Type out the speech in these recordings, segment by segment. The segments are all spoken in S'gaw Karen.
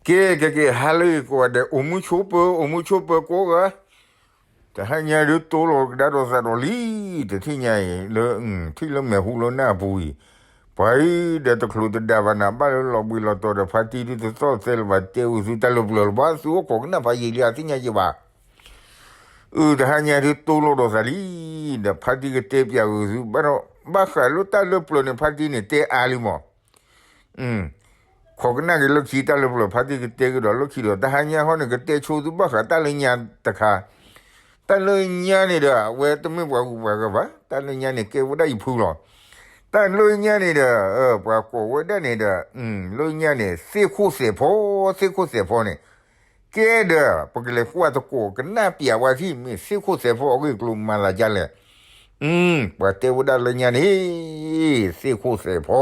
က့ၤက့ၤက့ၤ ဟါလၢအံၤကိးဂၤဒဲး အိၣ်မူဆိပၢၤ အိၣ်မူဆိပၢၤကိးဂၤ, တဟါညါဒုးတိလီၤကဒါဒီးသးဒီးလံ, တထံၣ်ညါအံၤလၢ ထံၣ်လၢမဲာ်ဟူလၢနၢ်အပူၤအံၤ, ပှၤအံၤဒီးတချုးတဒါဘၣ်နၤ ဘၣ်လၢလီၤဘှံးလီၤတီၤဒီးဖါတံၢ်ဒုးတသီၣ်သဲလၢၤဘၣ် တဲဝံၤသုတၢ်လၢပျၢၤလၢၤဘၣ် သုအိၣ်ခိးကနၣ်ဖးယံာ်လံ အသ့ၣ်ညါယံာ်ဘၣ် အု တဟါညါဒုးတိလီၤဒီးသးလံ, ဒီးဖါတံၢ်ကတဲပၠးဂ့ၤသု ဘၣ်ဒီး ဘၣ်ဃးလၢတၢ်လၢပျၢၤန့ၣ် ဖါတံၢ်န့ၣ်တဲအါလံမး ခိးကနၣ်က့ၤလၢခံတၢ်လၢပျၢၤ ဖါတံၢ်ကတဲကဒီးလၢခံဒီး တဟါညါဟီန့ၣ် ကတဲဆိသုဘၣ်ဃးတၢ်လၢညါတခါ, တၢ်လၢညါန့ၣ်ဒီး အဝဲတမ့ၢ်ပှၤဂုၤပှၤဂၤဘၣ်, တၢ်လၢညါန့ၣ် ကဲဝဲဒၣ်ယဖုလီၤ. တၢ်လၢညါန့ၣ်ဒီး ပှၤကိးဝဲဒၣ်န့ၣ်ဒီး လၢညါန့ၣ် သ့ၣ်ခိၣ်သဲးဖီ, သ့ၣ်ခိၣ်သဲးဖီန့ၣ် ကဲဒီး ပကလဲၤကွၢ်သကိးကနၣ်ပၠးဝဲထံၣ် မ့ၢ်သ့ၣ်ခိၣ်သဲးဖီအဂ့ၢ်အကျိၤမၤသးဒ်လဲၣ်. ပှၤတဲဝဲဒၣ်လၢညါန့ၣ် သ့ၣ်ခိၣ်သဲးဖီ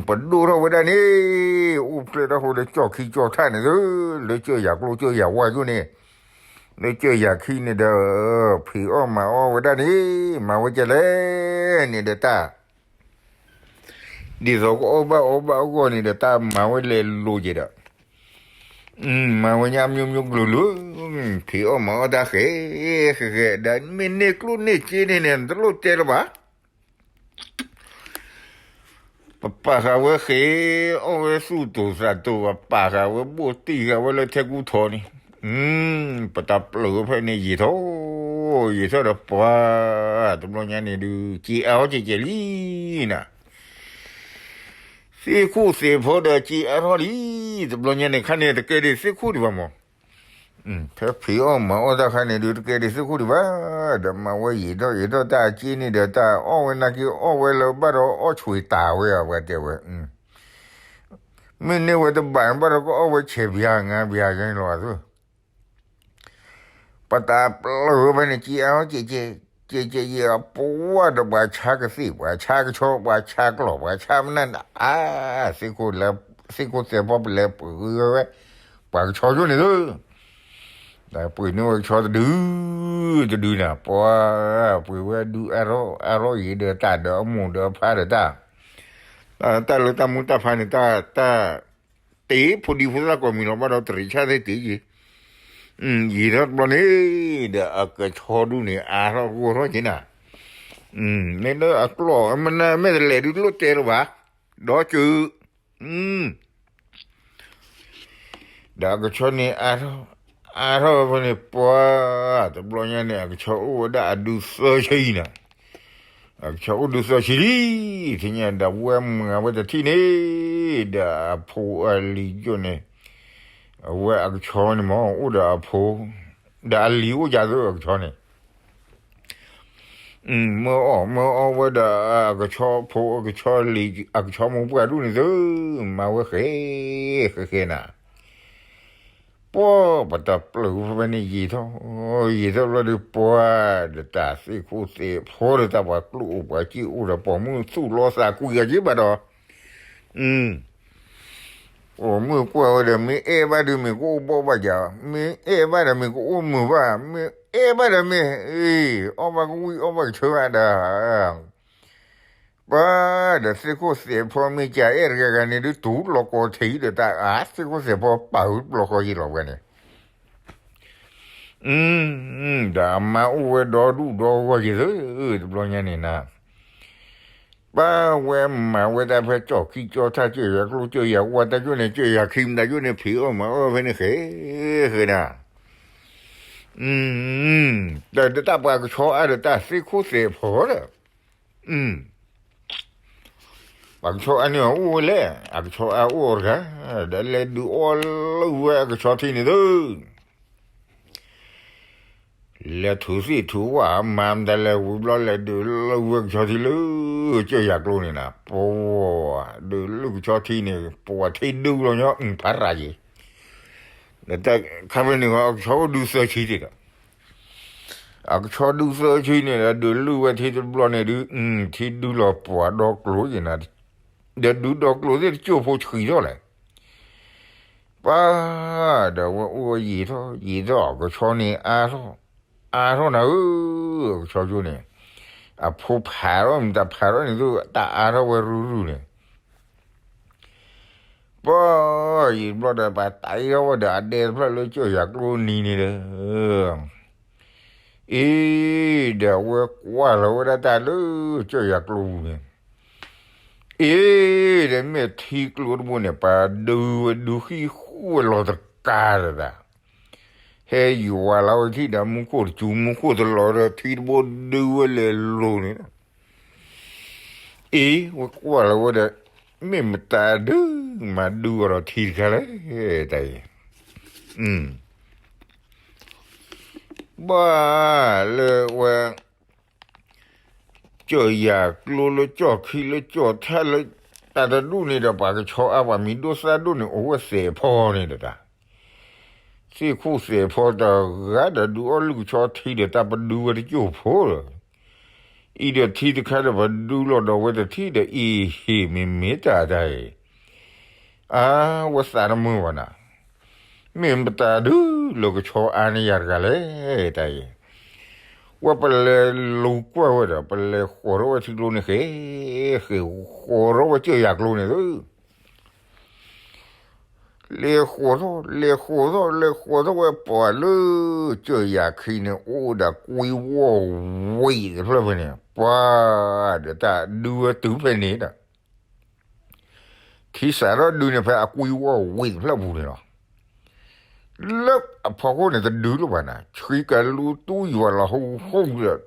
ပဒိၣ်ထီၣ်ဝဲဒၣ်န့ၣ် အိၣ်ဖျဲၣ်ထီၣ်ဃိဒီးကၠီၣ်ခံကၠီၣ်ထၣ်န့ၣ်သု, လၢကၠီၣ်ယၤကျိကၠီၣ်ယၤဝါကၠိန့ၣ်, လၢကၠီၣ်ယၤခံန့ၣ်ဒီး ဖံးအီၣ်မၤအီၣ်ဝဲဒၣ်န့ၣ် မၤဝဲကလဲၣ်န့ၣ်ဒီးတၢ် ဒ်သိးကအီၣ်ဘၣ်အီဘၣ်အဂီၢ်န့ၣ်ဒီး တၢ်မၤဝဲလဲၤလိၤက့ၤဒီး မၤဝဲညါမျိုးမျိုးကလုာ်လုာ်, ဖံးအီၣ်မၤအီၣ်တၢ်ဃဲ ဃဲဃဲ ဒီးမ့ၢ်န့ၢ်ကျိၣ်န့ၢ်စ့န့ၣ်န့ၣ် တလိၣ်တဲလၢၤဘၣ်. ပပာ်ဃာ်ဝဲဃဲ အီၣ်ဝဲသူၣ်တိာ်သးတိာ် ပပာ်ဃာ်ဝဲဘိၣ်တံၢ်ဃာ်ဝဲလၢထဲကူထီန့ၣ်, ပတၢ်ပျၢၤဝဲဖဲန့ၣ်ယံာ်ထီၣ် ယံာ်ထီၣ်ဒီးပှၤ တဘျီညါန့ၣ်ဒုး က့ၤအါအီၣ်ကဲးကဲးလံနၤ သ့ၣ်ခိၣ်သဲးဖီဒီးက့ၤအါထီၣ်လံ, တဘျီညါန့ၣ်ခါန့ၣ် တကဲဒ်သ့ၣ်ခိၣ်ဒံးဘၣ်မး, ဖဲဖံးအီၣ်မၤအီၣ်တၢ်ခါန့ၣ်ဒုး တကဲဒ်သ့ၣ်ခိၣ်ဒံးဘၣ်, ဒီးမၤဝဲယံာ်ထီၣ်ယံာ်ထီၣ်တၢ်အက့န့ၣ်ဒီး တၢ်အီၣ်ဝဲနာ်က့အီၣ်ဝဲလၢဘၣ်ဒီးအီၣ်ဆူးတၢ်ဝဲအဝဲတဲဝဲ, မ့ၢ်န့ၢ်ဝဲတဘၣ်ဘၣ်ဒီးကအီၣ်ဝဲဆဲးဘျါငါးဘျါန့ၣ်လီၤသု ပတၢ်ပျၢၤဝဲဖဲန့ၣ် က့ၤအါအီၣ်ကဲးကဲး, က့ၤကဲးယံာ်အပှၢ်ဒီးပှၤဆါကသ့ၣ် ပှၤဆါကဆီ ပှၤဆါမနၢ်နၢ်အါ, သ့ၣ်ခိၣ်သဲးဖီပလဲၤပှ့ၤဝဲ ပှၤကဆီကၠိန့ၣ်သု, ဒီးပှ့ၤန့ၢ်ဝဲကဆီတဒု တဒုန့ၣ် ပှၤပှ့ၤဝဲဒုးအါထီၣ်အါထီၣ်ယံာ်ဒီးတၢ်ဒီးအမိၢ်ဒီးအဖါဒီးတၢ် တၢ်လၢတၢ်မူတၢ်ဖါန့ၣ် တၢ် တၢ် တ့ဖိဒံဖိသၣ်ကိးမံၤလီၤဘၣ်ဒီးတရံးဆၣ်သ့ၣ်တ့က့ၤ, ယံာ်ထီၣ်တဘျီန့ၣ် ဒီးအကဆီဒုန့ၣ် အါထီၣ်ဂီၢ်ထီၣ်က့ၤနၤ, မ့ၢ်လၢအကျီၢ်မနုၤမ့ၢ်တလဲၤဒုးတလိၣ်တဲလၢၤဘၣ်, ဒီးစၢၤ ဒီးအကဆီန့ၣ် အါထီၣ်ဖဲန့ၣ် ပှၤ တဘျီညါန့ၣ် အကဆီအိၣ်ဝဲဒၣ်အဒုးသၢဆံနၤ, အကဆီအိၣ်ဒုးသၢဆံလံ, ထံၣ်ညါဒီးဝဲမၤဝဲတထံၣ်န့ၣ်, ဒီးအဖိအလံၤကၠိန့ၣ်, အဝဲအကဆီန့ၣ်မ့ၢ်အိၣ်ဒီးအဖိ, ဒီးအလံၤအိၣ်ယၤသၢအကဆီန့ၣ် မ့ၢ်အီၣ်မ့ၢ်အီဝဲဒီးအကဆီဖိအကဆီလံၤ အကဆီမိၢ်ပှၢ်ဒူၣ်န့ၣ်သု, မၤဝဲဃဲ ဃဲဃဲနၤ, ပှၤပတၢ်ပျၢၤဖဲန့ၣ်ယံာ်ထီၣ်, ယံာ်ထီၣ်ဘျီဒီးပှၤ ဒီးတၢ်သ့ၣ်ခိၣ်သ့ၣ်ဖီဒီးတၢ်ပှၤကျိၣ်အိၣ်ပှၤစ့အိၣ်ဒီးပိာ်မုၣ်သူၣ်လီသးကွံာ်အီၤက့ၤဘၣ်ဒီး အိၣ်မုၢ်ကွၢ်ဝဲဒီး မ့ၢ်အဲၣ်ဘၣ်ဒီးမ့ၢ်ကအိၣ်ဘီၣ်ဘၣ်ယၤ, မ့ၢ်အဲၣ်ဘၣ်ဒီးမ့ၢ်ကအိၣ်မုာ်ဘၣ်, မ့ၢ်အဲၣ်ဘၣ်ဒီးမ့ၢ် အီၣ်ဘၣ်ကဝံၣ်အီၣ်ဘၣ်ကဆၢဘၣ်ဒီး, ပှၤဒီးသ့ၣ်ခိၣ်သဲးဖီမ့ၢ်ကအဲၣ်တဂၤဂၤန့ၣ်ဒုး တူၢ်လီၤကီၢ်ထံးဒီးတၢ်အါ သ့ၣ်ခိၣ်သဲးဖီပာ်ဟုတဘျီဃီယံာ်လီၤဝဲန့ၣ် ဒီးအမါအိၣ်ဝဲဒီဒူၣ်ဒီဂီၢ်ယံၤသု, တဘျီညါန့ၣ်နၤ, ပၢ်ဝဲမၤဝဲတၢ်ဖဲကၠီၣ်ခံကၠီၣ်ထၣ် ကၠီၣ်ယၤကျိ ကၠီၣ်ယၤဝါ တၢ်ကၠိၣ်န့ၣ် ကၠီၣ်ယၤခံမတၤကၠိၣ်န့ၣ် ဖံးအီၣ်မၤအီၣ်ဖဲန့ၣ်ဃဲ ဃဲနၤ, တၢ်တၢ်ပှၤကဆီအါဒီးတၢ်သ့ၣ်ခိၣ်သဲးဖီဒီး ပှၤကဆီအါန့ၣ်အိၣ်ဝဲလဲၣ်, အကဆီအါအိၣ်တဂၤ, ဒီးလဲၤဒုးအီၣ်လၢဝဲအကဆီထံန့ၣ်သု, လဲၤထုးသ့ၣ်ထုးဝၣ်မၤမတၤလဲၤဝံၤဘျီ လဲၤဒုးလၢဝဲကဆီထံလၢ ကၠီၣ်ယၤကျိန့ၣ်နၤ, ပှၤဒုးလၢကဆီထံန့ၣ် ပှၤထံဒုလီၤညီ ဖးရၤယံၤ, ဒီးတၢ်ခါဖဲန့ၣ် အကဆီအိၣ်ဒုးသၢဆံတ့ၢ်ဒီး အကဆီဒုးသၢဆံန့ၣ်ဒီး ဒုးလုၢ်ဝဲထံတဘျီန့ၣ်ဒုး ထံဒုးလီၤပှၤဒီကျိၤယံၤနၤ, ဒီးဒုးဒီကျိၤသ့ၣ်တကၠိၢ်ဖိဆှံထီၣ်လဲၣ်, ပၢ်ဒီးဝဲအိၣ်ဝဲယံာ်ထီၣ်ယံာ်ထီၣ် အကဆီန့ၣ်အါထီၣ်, အါထီၣ်နၤဧၢ, အကဆီကၠိန့ၣ်, အဖိဖးထီၣ်မတၤဖးထီၣ်န့ၣ်သု တၢ်အါထီၣ်ဝဲရုၢ်ရုၢ်န့ၣ်, ပၢ် အံၤဘျီဒီး ပှၤတၢ်အ့ၣ်ထီၣ်ဝဲဒီးအဒဲတဖျၢၣ်လၢကၠီၢ်ယၤကျိနံၤန့ၣ်ဒီး အ့ ဒီးအဝဲကွၢ်လီၤဝဲဒၣ်တၢ်လၢကၠီၢ်ယၤကျိပူၤန့ၣ်, အ့ ဒီးမ့ၢ်ထံကျိတဘိန့ၣ် ပှၤဒုးဝဲဒုးဃံဃူဝဲလီၤတကးဒီးတၢ်, ဟဲယွၤလီၤဝဲထံၣ်ဒီးမူခိၣ်တစူၤ မူခိၣ်တလီၤဒီးထံတဘိဒုးဝဲလဲၤလိၤန့ၣ်ဒီး အ့ ဝဲကွၢ်လီၤဝဲဒီး မ့ၢ်မတၤဒုး မၤဒုးအီၤဒီးထံတခါလဲၣ်, တၢ်အံၤ ဘၣ်လၢဝဲ ကၠီၢ်ယၤကျိလၢကၠီၢ်ခံလၢကၠီၢ်ထၣ်လၢ တၢ်တဒူၣ်န့ၣ်ဒီး ပှၤကဆီအါ ပှၤမံၤဒိၣ်သၣ်ဒိၣ်န့ၣ် အိၣ်ဝဲသဲးဖီန့ၣ်ဒီးတၢ်, သ့ၣ်ခိၣ်သဲးဖီတဂၤဒီးဒုးအီၣ်လုၢ်ကဆီထံဒီး တၢ်ပဒုးဝဲတကၠိၢ်ဖိလီၤ, အံၤဒီးထံတခါဒီး ပဒုးလီၤဒီးဝဲတထံၣ်ဒီး အ့ဟ့ၣ်မ့ၢ်မ့ၢ်တၢ်တၢ်အံၤ အါ ဝဲသးတမုာ်ဘၣ်နၤ, မ့ၢ်မတၤဒုးလၢကဆီအါန့ၢ်ယၤတဂၤလဲၣ် တၢ်အံၤ, ဝဲပလဲၤလူၤကွၢ်ဝဲဒီး ပလဲၤဃီၤထီၣ်ဝဲထံကျိန့ၣ်ဃဲ, ဃဲဃီၤထီၣ်ဝဲကၠီၢ်ယၤကျိန့ၣ်သု လဲၤဃီၤထီၣ် လဲၤဃီၤထီၣ် လဲၤဃီၤထီၣ်ဝဲပှၤလၢ ကၠီၢ်ယၤခံန့ၣ် အိၣ်ဝဲဒၣ်ကွံဝီၢ်ဝံၤတဖျၢၣ်ဖဲန့ၣ် ပှၤဒီးတၢ်ဒုးဝဲတုၤဖဲန့ၣ်ဒီး ခံစးထီၣ်ဒုးန့ၣ်ဖဲအကွံဝီၢ်ဝံၤတဖျၢၣ်ပူၤန့ၣ်လီၤ. လၢအဖီခိၣ်န့ၣ်တဒုးလၢၤဘၣ်နၤ ဆှံကလူတူၢ်ယွၤလီၤဟူဟူဒီး စး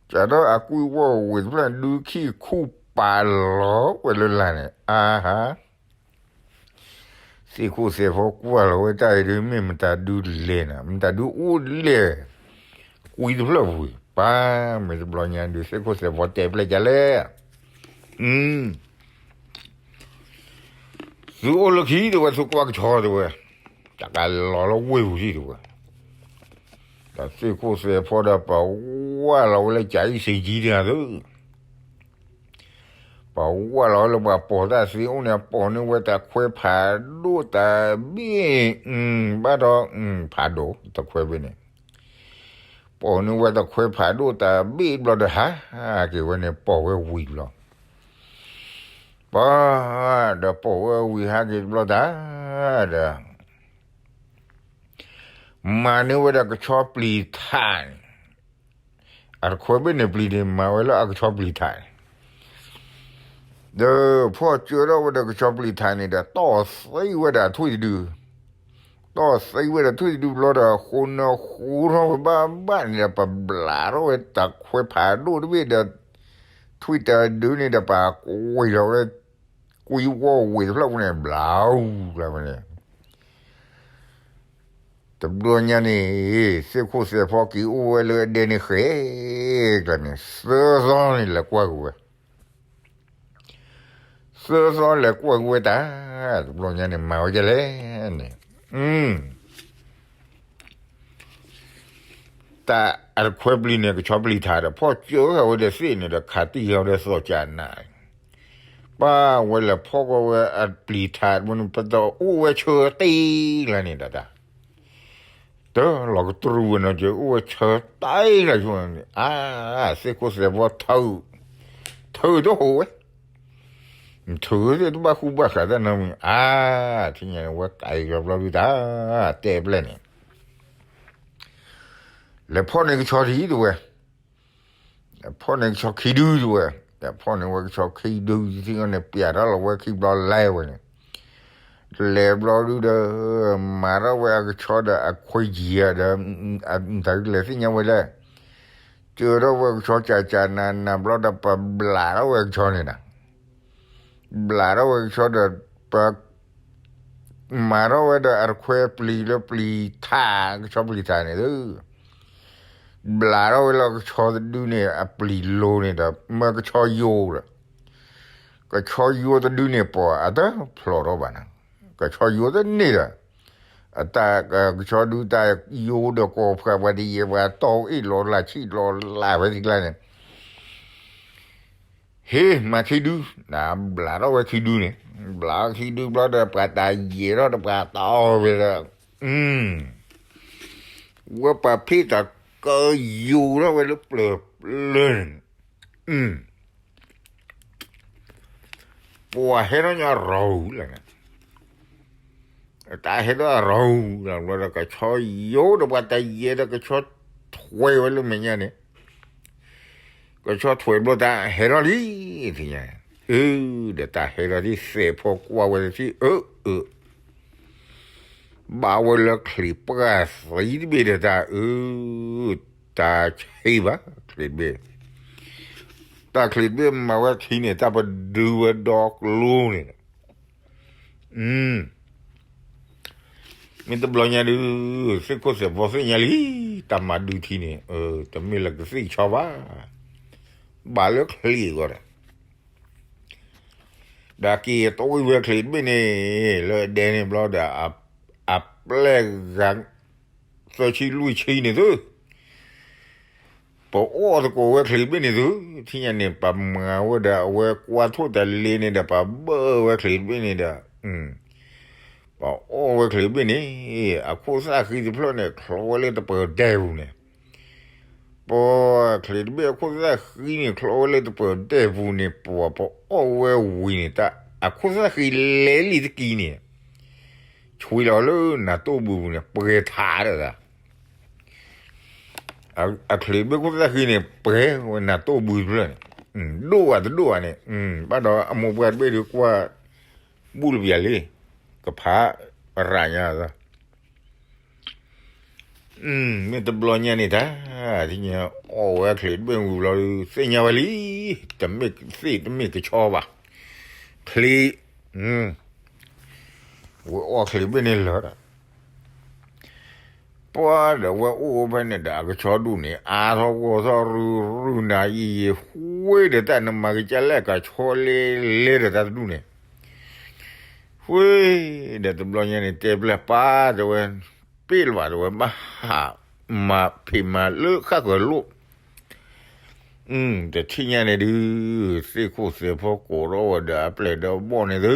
ထီၣ်အကွံဝီၢ်ဝံၤတဖျၢၣ် ဒုးခံခူၣ်ပာ်လီၤဝဲလၢလာ်န့ၣ် အါဟါ သ့ၣ်ခိၣ်သဲးဖီကွၢ်လီၤဝဲတၢ်အံၤဒုး မ့ၢ်မတၤဒုးလဲၣ်နၤ မတၤဒုးအိၣ်လဲၣ် ကွံတဖျၢၣ်ပူၤ ပၢ်မ့ၢ်တဘျီညါဒုး သ့ၣ်ခိၣ်သဲးဖီတဲပျဲၢ်ကလဲၣ် သုအိၣ်လၢခံတဲဝဲ သုကွၢ်ကဆီတဲဝဲ, တၢ်ကလီၤလၢဝ့ၢ်ပူၤဒံးတဲဝဲ, ဒီးသ့ၣ်ခိၣ်သဲးဖီဒီးပဝၢ်လီၤဝဲလၢကၠၤအံၣ်စ့ကၠံတဂၤသု, ပဝၢ်လီၤဝဲလၢပှၤပိာ်တၢ်သ့အိၣ်န့ၣ် ပိာ်န့ၢ်ဝဲတၢ်ခွဲးဖးဒိၣ်တၢ်ဘ့ၣ်, ဘၣ်ဒီး ဖးဒိၣ် တခွဲးဘ့ၣ်န့ၣ် ပိာ်န့ၢ်ဝဲတခွဲးဖးဒိၣ်တၢ်ဘ့ၣ်ဘျီဒီး ဟးက့ၤဝဲန့ၣ် ပိာ်ဝဲဝံၤတဘျီ, ပှၤ ဒီးပိာ်ဝဲဝံၤဟးက့ၤတဘျီတၢ်ဒီး မၤန့ၢ်ဝဲဒၣ်ကဆီပျံၤထးန့ၣ်, အတခွဲးဘ့ၣ်န့ၣ်ပျံၤန့ၣ် မၤဝဲလၢအကဆီပျံၤထးန့ၣ် ဒီးဖီၣ်ကၢထီၣ်ဝဲဒီးကဆီပျံၤထးန့ၣ်ဒီး တီၢ်သံဝဲဒၣ်ထွံၣ်တဒု, တီၢ်သံဝဲဒၣ်ထွံၣ်တဒုဘျီဒီး ဃိနဃူထီၣ်ဝဲဘၣ်ဘၣ်န့ၣ်ဒီး ပဘျးထီၣ်ဝဲတၢ်ခွဲးဖးဒိၣ်တဘ့ၣ်ဒီး ထွံၣ်တဒုန့ၣ်ဒီး ပှၤကွံာ်လီၤဝဲ ကွံဝီၢ်ဝ့ၢ်တဖျၢၣ်ပူၤန့ၣ် ဘျးအူကျါဝဲန့ၣ် တဘျီညါန့ၣ် သ့ၣ်ခိၣ်သဲးဖီက့ၤအိၣ်ဝဲလၢအဒဲန့ၣ်ဃဲကျါန့ၣ် သၢသီန့ၣ် လဲၤကွၢ်က့ၤဝဲ, သၢသီလဲၤကွၢ်က့ၤဝဲတၢ်, တဘျီညါန့ၣ် မၤဝဲဒ်လဲၣ်န့ၣ်, တၢ်အတခွဲးပျံၤန့ၣ် ကဆီပျံၤထးဒီး ဖီၣ်ကၢဃာ်ဝဲဒီးသ့ၣ်န့ၣ်ဒီး ခးတံၢ်ဃာ်ဝဲဒီးသီၣ်ကၠးနး, ပၢ်ဝဲလဲၤဖီၣ်ကီးဝဲအပျံၤထးတဘိန့ၣ် ပတအိၣ်ဝဲဆၢတ့ကျါန့ၣ်ဒီးတၢ် တၢ်လီၤကတြူၢ်ဝဲနီၤ ကအိၣ်ဝဲဆၢတ့ကျါဆိန့ၣ် အါ သ့ၣ်ခိၣ်သဲးဖီထၢ, ထၢတဟိဝဲ, ထၢသ့ၣ်တဘၣ်ဃူဘၣ်ဃးတၢ်နီတမံၤ အါ, ထံၣ်ညါန့ၣ် ဝဲကးက့ၤဘျီဒုတၢ်, တဲပျဲၢ်န့ၣ် လဲၤဖီၣ်န့ၢ်ကဆီတံၢ်တဲဝဲ, ဖီၣ်န့ၢ်ကဆီခံဒုတဲဝဲ, ဒီးဖီၣ်န့ၢ်ဝဲကဆီခံဒုထံၣ်န့ၣ် ပျးထီၣ်လီၤဝဲခံဘျီလဲၤဝဲန့ၣ်, လဲၤဘျီဒုဒီး မၤထီၣ်ဝဲအကဆီဒီးအခွဲးယံၤဒီး, တၢ်လဲၤသ့ၣ်ညါဝဲလဲၣ်, ကၢထီၣ်ဝဲကဆီကၠးကၠးနးနးဘျီဒီး ပဘျးထီၣ်ဝဲကဆီန့ၣ်ဒီး ဘျးထီၣ်ဝဲကဆီဒီး ပ မၤထီၣ်ဝဲဒီးအတခွဲးပျံၤလၢပျံၤထး ကဆီပျံၤထးန့ၣ်သု, ဘျးထီၣ်ဝဲလၢကဆီတဒုန့ၣ် အပျံၤလိၤန့ၣ်ဒီး မၢကဆီယိၤဒီး, ကဆီယိၤတဒုန့ၣ် ပှၤအတဖျိးထီၣ်ဘၣ်နၤ, ကဆီယိၤတန့ၢ်ဒီး, အတၢ်ကဆီဒုတၢ်ယိၤဒီး ကိးဖှၤပှၤတယဲၢ်ပှၤတီၢ်အ့ၣ်လီၤလၢဆံၣ်လီၤလၢဖဲထံကျါန့ၣ် ဟ့ၣ်မၤခံဒု, ဘျးထီၣ်ဝဲခံဒုန့ၣ်, ဘျးခံဒုဘျီဒီး ပှၤတၢ်ယဲၢ်ထီၣ်ဒီး ပှၤတီၢ်ဝဲဒီး, ဝဲပှၤဖ့ၣ်တၢ်ကယိၤထီၣ်ဝဲလၢပျၢၤပျၢၤန့ၣ်, ပှၤဟဲထီၣ်ညီရီၤအူလၢန့ၣ်, တၢ်ဟဲထီၣ်ရီၤအူၤလီၤဘျီဒီး ကဆီယိာ်ဒီးပှၤတၢ်ယဲဒီး ကဆီထွဲဝဲလၢမဲာ်ညါန့ၣ်, ကဆီထွဲဘျီတၢ်ဟဲထီၣ်လံ, ထံၣ်ညါ, အၢ, ဒီးတၢ်ဟဲထီၣ်ဒ်သဲးဖိကွၢ်ဝဲတထံၣ် အၢ, အၢ ဘၣ်ဝဲလၢချံးပှၢ်သံတဘ့ၣ်ဒီးတၢ်အၢ, တၢ်ဆံးဘၣ်ချံးတဘ့ၣ်, တၢ်ချံးတဘ့ၣ်မၤဝဲထံန့ၣ် တၢ်ပဒုးဝဲဒီကျိန့ၣ်, မ့ၢ်တဘျီညါဒုး သ့ၣ်ခိၣ်သဲးဖိသ့ၣ်ညါလံ, တၢ်မၤဒုးထံန့ၣ် တမ့ၢ်လၢကသ့ၣ်ကဆီဘၣ်, ဘၣ်လၢချံးအဂီၢ်ဒီး ဒီးက့ၤတဝံၤဝဲချံးတဘ့ၣ်န့ၣ် လၢအဒဲန့ၣ်ဘျီဒီး အပျဲၢ်ဂၤ သၢဆံလွံၢ်ဆံန့ၣ်သု, ပအီၣ်သကိးဝဲချံးတဘ့ၣ်န့ၣ်သု, ထံၣ်ညါန့ၣ် ပမၤဝဲဒီးအဝဲကွၢ်ထိၣ်တၢ်လ့န့ၣ်ဒီး ပဘၢဝဲချံးတဘ့ၣ်န့ၣ်ဒီး, ပအီၣ်ဝဲချံးတဘ့ၣ်န့ၣ် အခိၣ်သၣ်ဃံတဖျၢၣ်န့ၣ် ချီဝဲလၢတပၢၤဒဲပူၤန့ၣ် ပှၤချံးတဘ့ၣ်အခိၣ်သၣ်ဃံန့ၣ် ချီဝဲလၢတပၢၤဒဲပူၤန့ၣ် ပှၤပအီၣ်ဝဲဝံၤန့ၣ် တၢ်အခိၣ်သၣ်ဃံလဲၤလံတကံန့ၣ် ဆွံလီၤလၢနၤတိၢ်ဘုပူၤန့ၣ် ပှဲၤထးဒီးသး, အချံးတဘ့ၣ်ခိၣ်သၣ်ဃံန့ၣ် ပှဲၤဝဲနၤတိၢ်ဘုတဖျၢၣ်န့ၣ်, ဒိၣ်ဘၣ်တဒိၣ်ဘၣ်န့ၣ်, ဘၣ်ဒီးအမိၢ်ပှၢ်တဘ့ၣ်ဒုးကွၢ် ဘူၣ်လၢပျၢၤလံ, ကဖးရၤညါသး မ့ၢ်တဘျီညါန့ၣ်တၢ်, ထံၣ်ညါအီၣ်ဝဲချံးတဘ့ၣ်ဝံၤဘျီဒုး သ့ၣ်ညါဝဲလံ, တမ့ၢ်သ့ၣ်တမ့ၢ်ကဆီဘၣ်, ချံး, ဝဲအီၣ်ချံးတဘ့ၣ်န့ၣ်လၢာ်ဒီး ပှၤဒီးဝဲအိၣ်ဝဲဖဲန့ၣ်ဒီး အကဆီဒူၣ်န့ၣ် အါထီၣ်ဂီၢ်ထီၣ်ရုၢ်ရုၢ်နၤယံာ်ယံာ် ဃ့ဒီးတၢ်နမၤကစၢ်လၢအကဆီလဲလဲဒီးတၢ်တဒူၣ်န့ၣ် ဃ့ဒီးတဘျီညါန့ၣ် တဲပျဲၢ်ပၢ်တဲဝဲ, ပ့ၣ်လၢၤဘၣ်တဲဝဲ ဘၣ်ဟးမၤဖံးမၤလၢဃၣ်ကလိၣ် တထံၣ်ညါန့ၣ်ဒုး သ့ၣ်ခိၣ်သဲးဖိကိးထီၣ်ဝဲဒီးအပျဲၢ်ဒီးဘီၣ်န့ၣ်သု,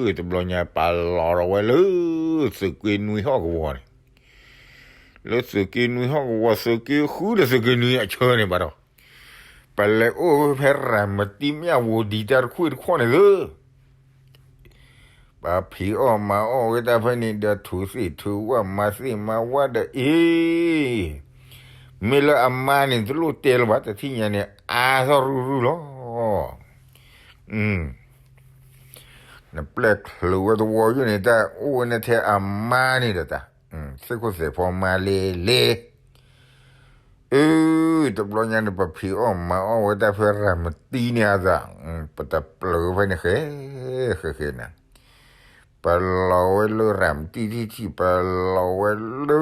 တဘျီညါပာ်လီၤထီၣ်ဝဲလၢ သုးက့နွံဟီၣ်ကဝီၤန့ၣ်, လၢသုးက့နွံဟီၣ်ကဝီၤ သုးက့ဃုဒီးသုးက့နွံအဆၢန့ၣ်ဘၣ်ဒီး, ပလဲၤအိၣ်ဖဲရၤမတံမၠၣ်ဝူၤဒံးတၢ်တခွံၣ်တခီၣ်န့ၣ်သု ပှၤဖံးအီၣ်မၤအီၣ်ဝဲတၢ်ဖဲန့ၣ်ဒီး ထုးသ့ၣ်ထုးဝၣ်မၤသ့ၣ်မၤဝၣ်ဒီးအ့ၣ်, မ့ၢ်လၢအမါန့ၣ် တလိၣ်တဲလၢၤဘၣ် တထံၣ်ညါန့ၣ် အါထီၣ်ရုၢ်ရုၢ်လီၤ. နပျဲၢ်ချုးဝဲသဝီယိၣ်န့ၣ် တၢ်အိၣ်ဝဲန့ၣ်ထဲအမါန့ၣ်ဒီးတၢ်, သ့ၣ်ခိၣ်သဲးဖိမါလဲလဲ အၢ, တဘျီညါန့ၣ် ပဖံးအီၣ်မၤအီၣ်ဝဲတၢ်ဖဲရၤမတံန့ၣ်အသး, ပတပျၢၤဖဲန့ၣ်ဃဲ, ဃဲဃဲန့ၣ်, ပလီၤဝဲလၢရၤမတံထံထံၣ် ပလီၤဝဲလၢ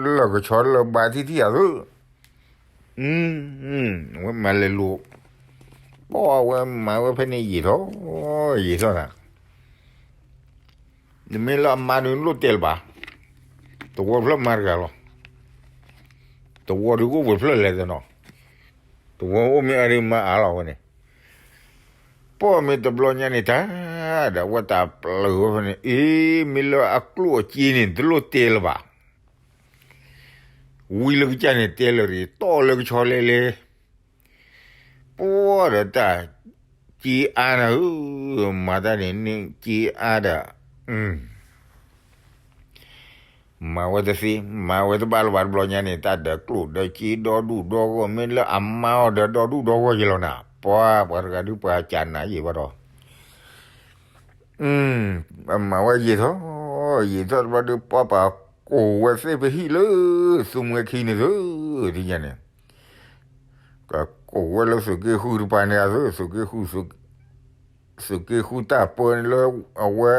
လၢကဆီလၢဘါထံထံၣ်အသး, ဝဲမၤလဲၤလိၤ, ပှၤဝဲမၤဝဲဖဲန့ၣ်ယံာ်ထီၣ်, ယံာ်ထီၣ်နၤ နမ့ၢ်လၢအမါဒုးလိၣ်တဲလၢၤဘၣ်, သဝီတဖျၢၣ်မါတဂၤလီၤ, သဝီဒုးကအိၣ်ပှဲၤဖျၢၣ်လဲၣ်သနီၤ, သဝီအိၣ်မ့ၢ်အါဒုးမါအါလီၤဝဲန့ၣ်, ပှၤမ့ၢ်တဘျီညါန့ၣ်တၢ်, ဒီးဝဲတၢ်ပျၢၤဝဲဖဲန့ၣ် အ့ မ့ၢ်လၢအကျိၣ်အစ့န့ၣ် တလိၣ်တဲလၢၤဘၣ် ဝံလၢကစၢ်န့ၣ်တဲလၢၤရံ တီၢ်လၢကဆီလဲလဲ, ပှၤဒီးတၢ် က့အါနၤဧၢ, မၤတၢ်န့ၣ်န့ၣ်က့အါဒီး, မၤဝဲတသ့ မၤဝဲတဘၣ်လၢၤဘၣ်တဘျီညါန့ၣ် တၢ်ဒီးကျိၣ်ဒီးစ့ဒီဒူၣ်ဒီဂီၢ် မ့ၢ်လၢအမါအီၤဒီးဒီဒူၣ်ဒီဂီၢ်ယဲလီၤနၤ, ပှၤ ပှၤတဂၤဒုးပှၤကနးယံာ်ဘၣ်ဒီး မၤဝဲယံာ်ထီၣ်, ယံာ်ထီၣ်တဘျီဒီး ပှၤပာ်ကိးဝဲသ့ၣ်ပဟံၣ်လၢ သူမှဲခံန့ၣ်သု, ဒ်ညါန့ၣ်, ကကိးဝဲလၢသုးက့ဃုတပၤန့ၣ်အသု, သုးက့ဃု, သုးက့ဃုတၢ်ပၢန့ၣ်လၢ အဝဲ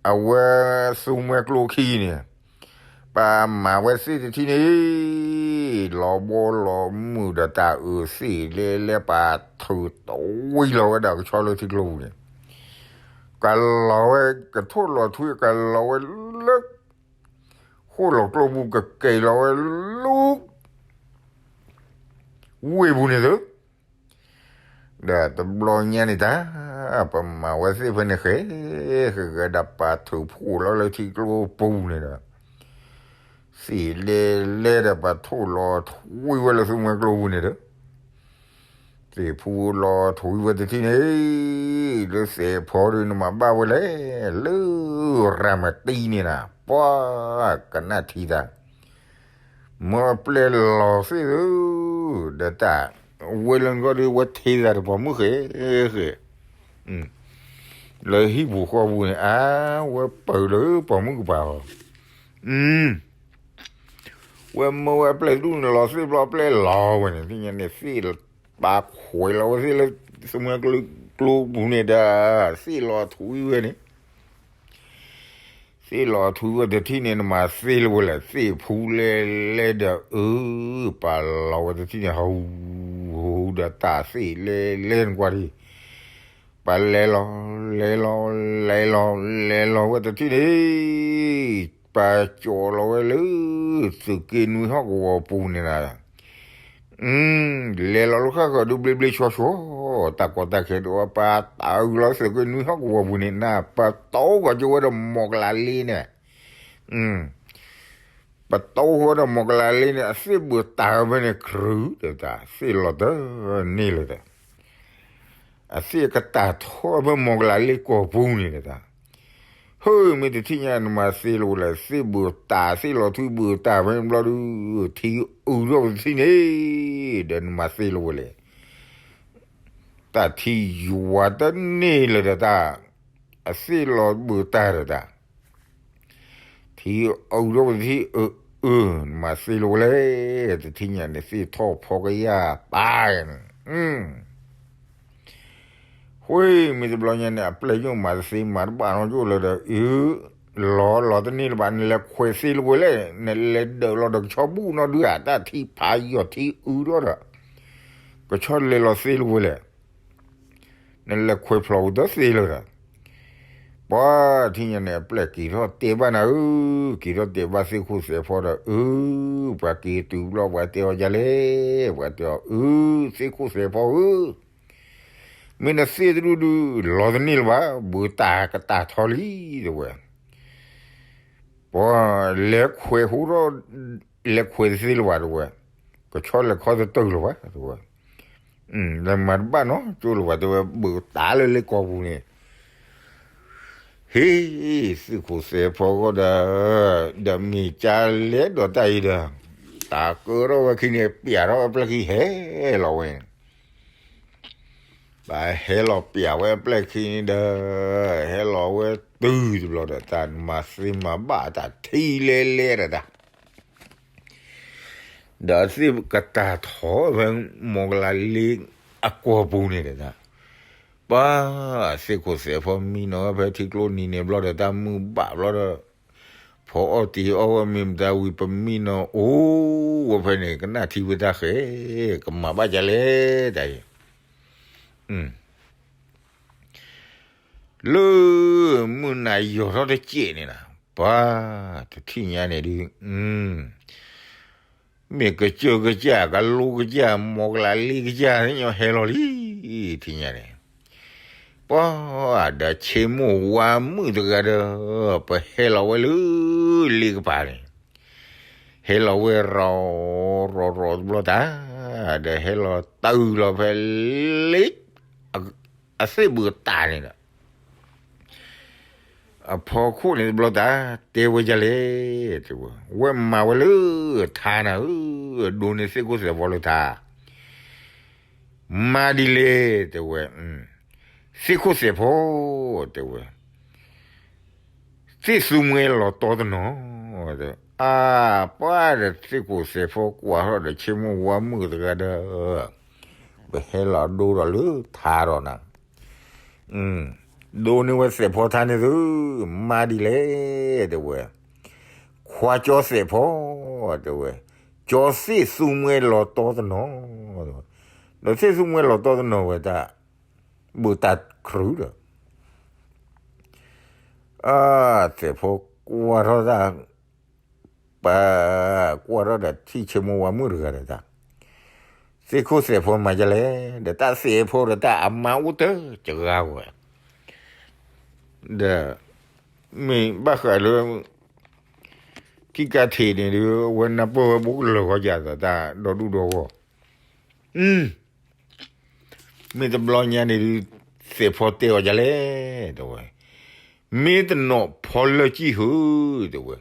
အဝဲသူမှဲကျိခံန့ၣ်, ပမၤဝဲသ့ၣ်တထံၣ်န့ၣ် လီၤဘီလီၤမုၢ်ဒီးတၢ်အုးသ့ၣ်လဲလဲ ပထုးတဝံၤလီၤဝဲဒၣ်ကဆီလၢထံကျိပူၤန့ၣ်, ကလီၤဝဲ ကထိၣ်လီၤထွံ ကလီၤဝဲလၢ ဃိၣ်လီၤကျိပူၤ ကက့ၤလီၤဝဲလၢ ဝ့ၢ်ပူၤန့ၣ်သု ဒီးတဘျီညါန့ၣ်တၢ်, ပမၤဝဲသ့ၣ်ဖဲန့ၣ်ဃဲ, ဃဲဃဲဒီးပထုးဖှိၣ်လီၤလၢထံကျိပူၤန့ၣ်ဒီး, သ့ၣ်လဲလဲဒီးပထိၣ်လီၤထွံဝဲလၢသူမှဲကျိပူၤန့ၣ်ဒီး, သ့ၣ်ဖူလီၤထွံဝဲတထံၣ်န့ၣ်, လၢသ့ၣ်ဖီဒုးနမၤဘၣ်ဝဲလဲၣ်, လၢရၤမတံန့ၣ်နၤ, ပှၤကနၣ်ထံသး, မၢအပျဲၢ်လီၤသ့ၣ်သု, ဒီးတၢ်ဝဲလၢနဂီၢ်ဒုး ဝဲထံသးတပိာ်မုၣ်ဃဲဃဲ, လၢဟံၣ်ပူၤဃီပူၤန့ၣ် အါ, ဝဲပၢၢ်လၢပိာ်မုၣ်ကပၤအီၤ, ဝဲမၢဝဲအပျဲၢ်တဒူၣ်န့ၣ်လီၤသ့ၣ်ဘျီ အပျဲၢ်လီၤဝဲန့ၣ် သ့ၣ်ညါန့ၣ် သ့ၣ်ပာ်ခွဲးလီၤဝဲသ့ၣ်လၢ သမူကျိပူၤန့ၣ်ဒီး သ့ၣ်လီၤထွံဝဲန့ၣ်, သ့ၣ်လီၤထွံဝဲတထံၣ်န့ၣ် နမၤသ့လၢၤဝဲလဲၣ်, သ့ၣ်ဖူလဲလဲဒီး အၢ, ပာ်လီၤဝဲတထံၣ်န့ၣ် ဟူ, ဟူဒီးတၢ်သ့ၣ်လဲလဲနကွၢ်ဒံး, ပာ်လဲလီၤ, လဲလီၤ, လဲလီၤ, လဲလီၤဝဲတထံၣ်န့ၣ် ပာ်ကၠီၤလီၤဝဲလၢ သုးက့နွံဟီၣ်ကဝီၤပူၤန့ၣ်လီၤ. လဲၤလီၤလၢဃၣ်ဃၢၤဒုးဘျ့ဘျ့ဆှီဆှီ, တၢ်ကီတၢ်ခဲဒုး ပာ်တၢ်အုးလီၤသုးက့နွံဟီၣ်ကဝီၤပူၤန့ၣ် နပတီၢ်ကီၤကၠိဝဲဒီးမီၢ်ကလးလ့န့ၣ်, ပတီၢ်ဃီဒီးမီၢ်ကလးလ့န့ၣ် အသ့ၣ်ဘုးတၢ်ဖဲန့ၣ် ကြုးဒီးတၢ်သ့ၣ်လီၤတန့ၢ်လၢၤဒီး အသ့ၣ်ကတၢ်ထီၣ်ဖဲမီၢ်ကလးလ့ကီၢ်ပူၤန့ၣ်ဒီးတၢ်, ဟၢမ့ၢ်တထံၣ်ညါနမၤသ့လၢၤဝဲလဲၣ်, သ့ၣ်ဘုးတၢ်သ့ၣ်လီၤထွံဘုးတၢ်ဖဲန့ၣ်ဘျီဒုး ထံအုးထီၣ်ပတထံၣ်န့ၣ်, ဒီးနမၤသ့လၢၤဝဲလဲၣ်, တၢ်ထံယွၤတန့ၢ်လၢၤဒီးတၢ်, အသ့ၣ်လီၤဘုးတၢ်ဒီးတၢ် ထံအုးထီၣ်ပတထံၣ်, အၢ, အၢ, နမၤသ့လၢၤဝဲလဲၣ်, တထံၣ်ညါန့ၣ် သ့ၣ်ထီၣ်ဖီကယၢ်ပာ်န့ၣ်, ဃိမ့ၢ်တဘျီညါန့ၣ် အပျဲၢ်ယိၣ်မၤတသ့မၤတဘၣ်နီတကၠိၢ်လၢၤဒီး အၢ, လီၤလီၤတန့ၢ်လၢၤဘၣ်, နလဲၤခွဲးသ့လၢၤဝဲလဲၣ်, နလဲၤဒၢးလီၤဒီးကဆီဘူၣ်နီၣ်ဒုဧါ, တၢ်ထံဖးယီၤထံအုးထီၣ်ဒီး ကဆီလဲၤလီၤသ့လၢၤဝဲလဲၣ် နလဲၤခွဲးဖျိးဝံၤတသ့လၢၤဒီး, ပှၤထံၣ်ညါန့ၣ် အပျဲၢ်က့ၤထီၣ်တဲဘၣ်နၤဧၢ, က့ၤထီၣ်တဲဘၣ်သ့ၣ်ခိၣ်သဲးဖီဒီး အၢ, ပှၤက့ၤတုၤဘျီ ပှၤတဲအီၤဒ်လဲၣ်, ပှၤတဲအီၤ အၢ, သ့ၣ်ခိၣ်သဲးဖီဧၢ, မ့ၢ်နသ့ၣ်တဒူၣ်ဒုး လီၤတန့ၢ်လၢၤဘၣ်, ဘုးတၢ်ကတၢ်ထီလံ တဲဝဲ ပှၤလဲၤခွဲးဟူထီၣ်, လဲၤခွဲးတသ့လၢၤဘၣ် တဲဝဲ, ကဆီလဲၤခီတတုၤလၢၤဘၣ် တဲဝဲ, လဲၤမၤတဘၣ်နီတကၠိၢ်လၢၤဘၣ် တဲဝဲ, ဘုးတၢ်လၢလ့ကီၢ်ပူၤန့ၣ်, ဟ့, သ့ၣ်ခိၣ်သဲးဖီဂီၢ်ဒီး, ဒီးမ့ၢ်ကလဲၤဒီးတၢ်အံၤဒီး, တၢ်ကၢထီၣ်ဝဲခံန့ၣ် ပျးထီၣ်ဝဲအပျဲၢ်ခံဟဲလီၤဝဲန့ၣ် ပဟဲလီၤပျးဝဲအပျဲၢ်ခံန့ၣ်ဒီး, ဟဲလီၤဝဲတုၤတဘျီဒီး တၢ်မၤသ့မၤဘၣ်တၢ်ထံလဲလဲဒီးတၢ်, ဒီးသ့ၣ်ကတၢ်ထီၣ်ဖဲမီၢ်ကလးလ့အကီၢ်ပူၤန့ၣ်ဒီးတၢ်, ပှၤသ့ၣ်ခိၣ်သဲးဖီမံနီၤဝဲဖဲထံကျိနံၤန့ၣ်ဘျီဒီး တၢ်မုၢ်ဘၣ်ဘျီဒီး ဖီအီၣ်တ့ၤအီၣ်ဝဲမ့ၢ်မတၤဝံၤ ပမံနီၤအိၣ်ဝဲဖဲန့ၣ် ကနၣ်ထံဝဲတၢ်ဃဲ, ကမၤဘၣ်ဒ်လဲၣ်တၢ်အံၤ, လၢမုၢ်နၤယီၤထီၣ်တစဲးန့ၣ်လီၤ, ပှၤတထံၣ်ညါန့ၣ်ဒုး, မ့ၢ်ကစၢၢ်ကစၢ် ကလိကစၢ် မီၢ်ကလးလ့ကစၢ် သ့ၣ်ညါဟဲလီၤလံ, ထံၣ်ညါန့ၣ်, ပှၤဒီးဆ့မိၢ်ဝါမုၣ်တဂၤဒီး, ပဟဲလီၤဝဲလၢလ့ကပၤန့ၣ်, ဟဲလီၤဝဲရီၤ, ရီၤရီၤတဘျီတၢ်, ဒီးဟဲလီၤတုၤလီၤဖဲလ့ အသ့ၣ်ဘုးတၢ်န့ၣ်ဒီး အဖီခိၣ်န့ၣ်တဘျီတၢ် တဲဝဲဒ်လဲၣ်, တဲဝဲ, ဝဲမၤဝဲလၢထါနၤဧၢ, ဒိးန့ၢ်သ့ၣ်ခိၣ်သဲးဖီလၢထါ, မၤဒ်လဲၣ်, တဲဝဲ, သ့ၣ်ခိၣ်သဲးဖီ, တဲဝဲ, သ့ၣ်သူမှဲလီၤတီတနီၤ, အါ, ပှၤဒီးသ့ၣ်ခိၣ်သဲးဖီကွၢ်ထီၣ်ဒီးဆ့မိၢ်ဝါမုၣ်တဂၤဒီး, ပဟဲလီၤဒိဒီးလၢထါဒီးနၤ ဒိးန့ၢ်ဝဲသဲးဖီထါန့ၣ်သု, မၤဒ်လဲၣ်, တဲဝဲ, ခွါကၠီသဲးဖီ, တဲဝဲ, ကၠီသ့ၣ်သူမှဲလီၤတီတနီၤ, ဒီးသ့ၣ်သူမှဲလီၤတီတနီၤဝဲတၢ်, ဘုးတၢ်ကြုးဒီး, အါ, သဲးဖီကွၢ်ထီၣ်တၢ် ပှၤ, ကွၢ်ထီၣ်ဒီးထံၣ်ဆ့မိၢ်ဝါမုၣ်တဂၤဒီးတၢ်, သ့ၣ်ခိၣ်သဲးဖီမၤဒ်လဲၣ်, ဒီးတၢ်သဲးဖီဒီးတၢ်အမါအိၣ်တစှၤဝဲ, ဒီး, မ့ၢ်ဘၣ်ဃးလၢ ခံကါထံးန့ၣ်ဒီး အဝဲနၢ်ပၢၢ်ဝဲဘူးကလၢာ်ဂီၢ်ယၤသးတၢ်ဒီဒူၣ်ဒီဂီၢ်, မ့ၢ်တဘျီညါန့ၣ်ဒုး သဲးဖီတဲအီၤဒ်လဲၣ် တဲဝဲ, မ့ၢ်တနီၣ်ဖီလၢၢ်ကံၢ်ဧၢ တဲဝဲ,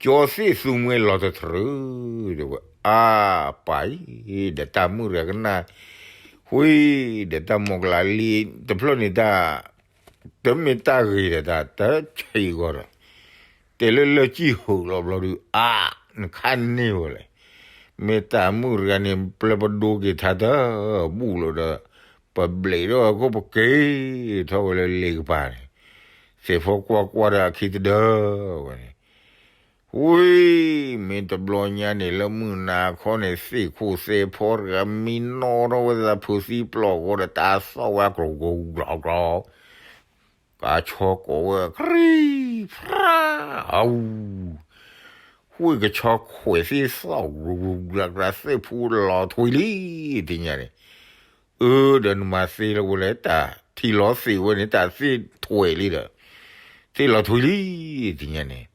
ကၠီသ့ၣ်သူမှဲလီၤတထြၢ တဲဝဲ, အါပာ်အံၤ ဒီးတၢ်မုၣ်တဂၤကနၣ် ဝံၤ ဒီးတၢ်မိၢ်ကလးလံတဖျၢၣ်န့ၣ်တၢ် တမ့ၢ်တၢ်ဂ့ၤဒီးတၢ် တဆံးဂီၤဒီး တဲလၢလၢၢ်ကံၢ်ဟုးလီၤဘျီဒုး အါ နခါန့ၢ်ဝဲလဲၣ်, မ့ၢ်တၢ်မုၣ်တဂၤန့ၣ် ပျဲပဒိက့ၤထါတဘူၣ်လီၤဒီး ပဘျဲးဒီးခိၣ်ပက့ၤထီၣ်ဝဲလၢလ့ကပၤန့ၣ်, သဲးဖီကွၢ်ကွၢ်ဒီးအခံတဒၢဝဲန့ၣ် ဝံၤ မ့ၢ်တဘျီညါန့ၣ် လၢမုၢ်နၤခီန့ၣ် သ့ၣ်ခိၣ်သဲးဖီတဂၤမံနီၣ်ထီၣ်ဝဲသးဖုးသံပျီၢ်ဃီဒီး တၢ်သီၣ်ဝဲကြိၤကြိၤကြိၤကြိၤ, ကဆီကိးဝဲ ကြံဖရါ အူ, ဝံၤကဆီခွဲးသ့ၣ်သီၣ်ကြိၤကြိၤကြိၤကြိၤ သ့ၣ်ဖူလီၤထွံလံ တညါန့ၣ်, အၢ ဒီးနမၤသ့လၢဝဲလဲၣ် တၢ်ထံၣ်လီၤသ့ၣ်ဝဲန့ၣ် တၢ်သ့ၣ်ထွဲလံဒီး သ့ၣ်လီၤထွံလံ တညါန့ၣ်,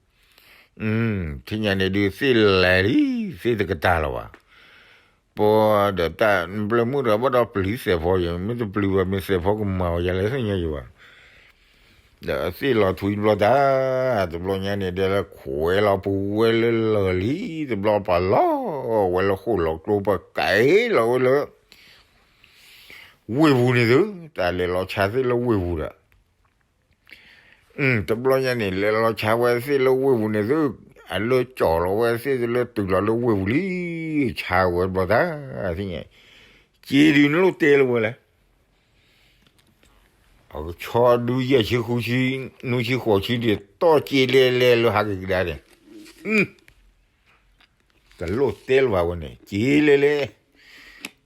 ထံၣ်ညါန့ၣ်ဒုးသ့ၣ်လဲၤလံ သ့ၣ်တကတၢၢ်လၢၤဘၣ်, ပှၤဒီးတၢ်ပျဲမုၣ်တဂၤဘၣ်ဒီးပျံၤသဲးဖီယံၤ မ့ၢ်တပျံၤဘၣ် မ့ၢ်သဲးဖီကမၤဝဲယၤလဲၣ်သ့ၣ်ညါယံၤဘၣ်, ဒီးသ့ၣ်လီၤထွံတဘျီတၢ်, တဘျီညါန့ၣ်ဒီးလၢခွဲးလီၤပူၤဝဲလၢလၢၢ်လံ တဘျီပှၤလီၤဝဲလၢဃိၣ်လီၤကျိ ပကဲလီၤဝဲလၢ ဝ့ၢ်ပူၤန့ၣ်သု, တၢ်လဲၤလီၤဆါသ့ၣ်လၢဝ့ၢ်ပူၤဒီး, တဘျီညါန့ၣ် လဲၤလီၤဆါဝဲသ့ၣ်လၢဝ့ၢ်ပူၤန့ၣ်သု, အလၢကၠီၤလီၤဝဲသ့ၣ်လၢတုၤလီၤလၢဝ့ၢ်ပူၤလံ, ဆါဝဲတဘျီတၢ်, သ့ၣ်ညါ, က့ဒုးနလိၣ်တဲလၢဝဲလဲၣ် အကဆီဒုးယဲၢ်ဆံဃုဆံ, နွံဆံဃိးဆံဒံး တီၢ်က့လဲၤလဲၤလၢဟးက့ၤကဒါန့ၣ်, တလိၣ်တဲလၢၤဘၣ်ဝဲန့ၣ် က့လဲၤလဲၤ,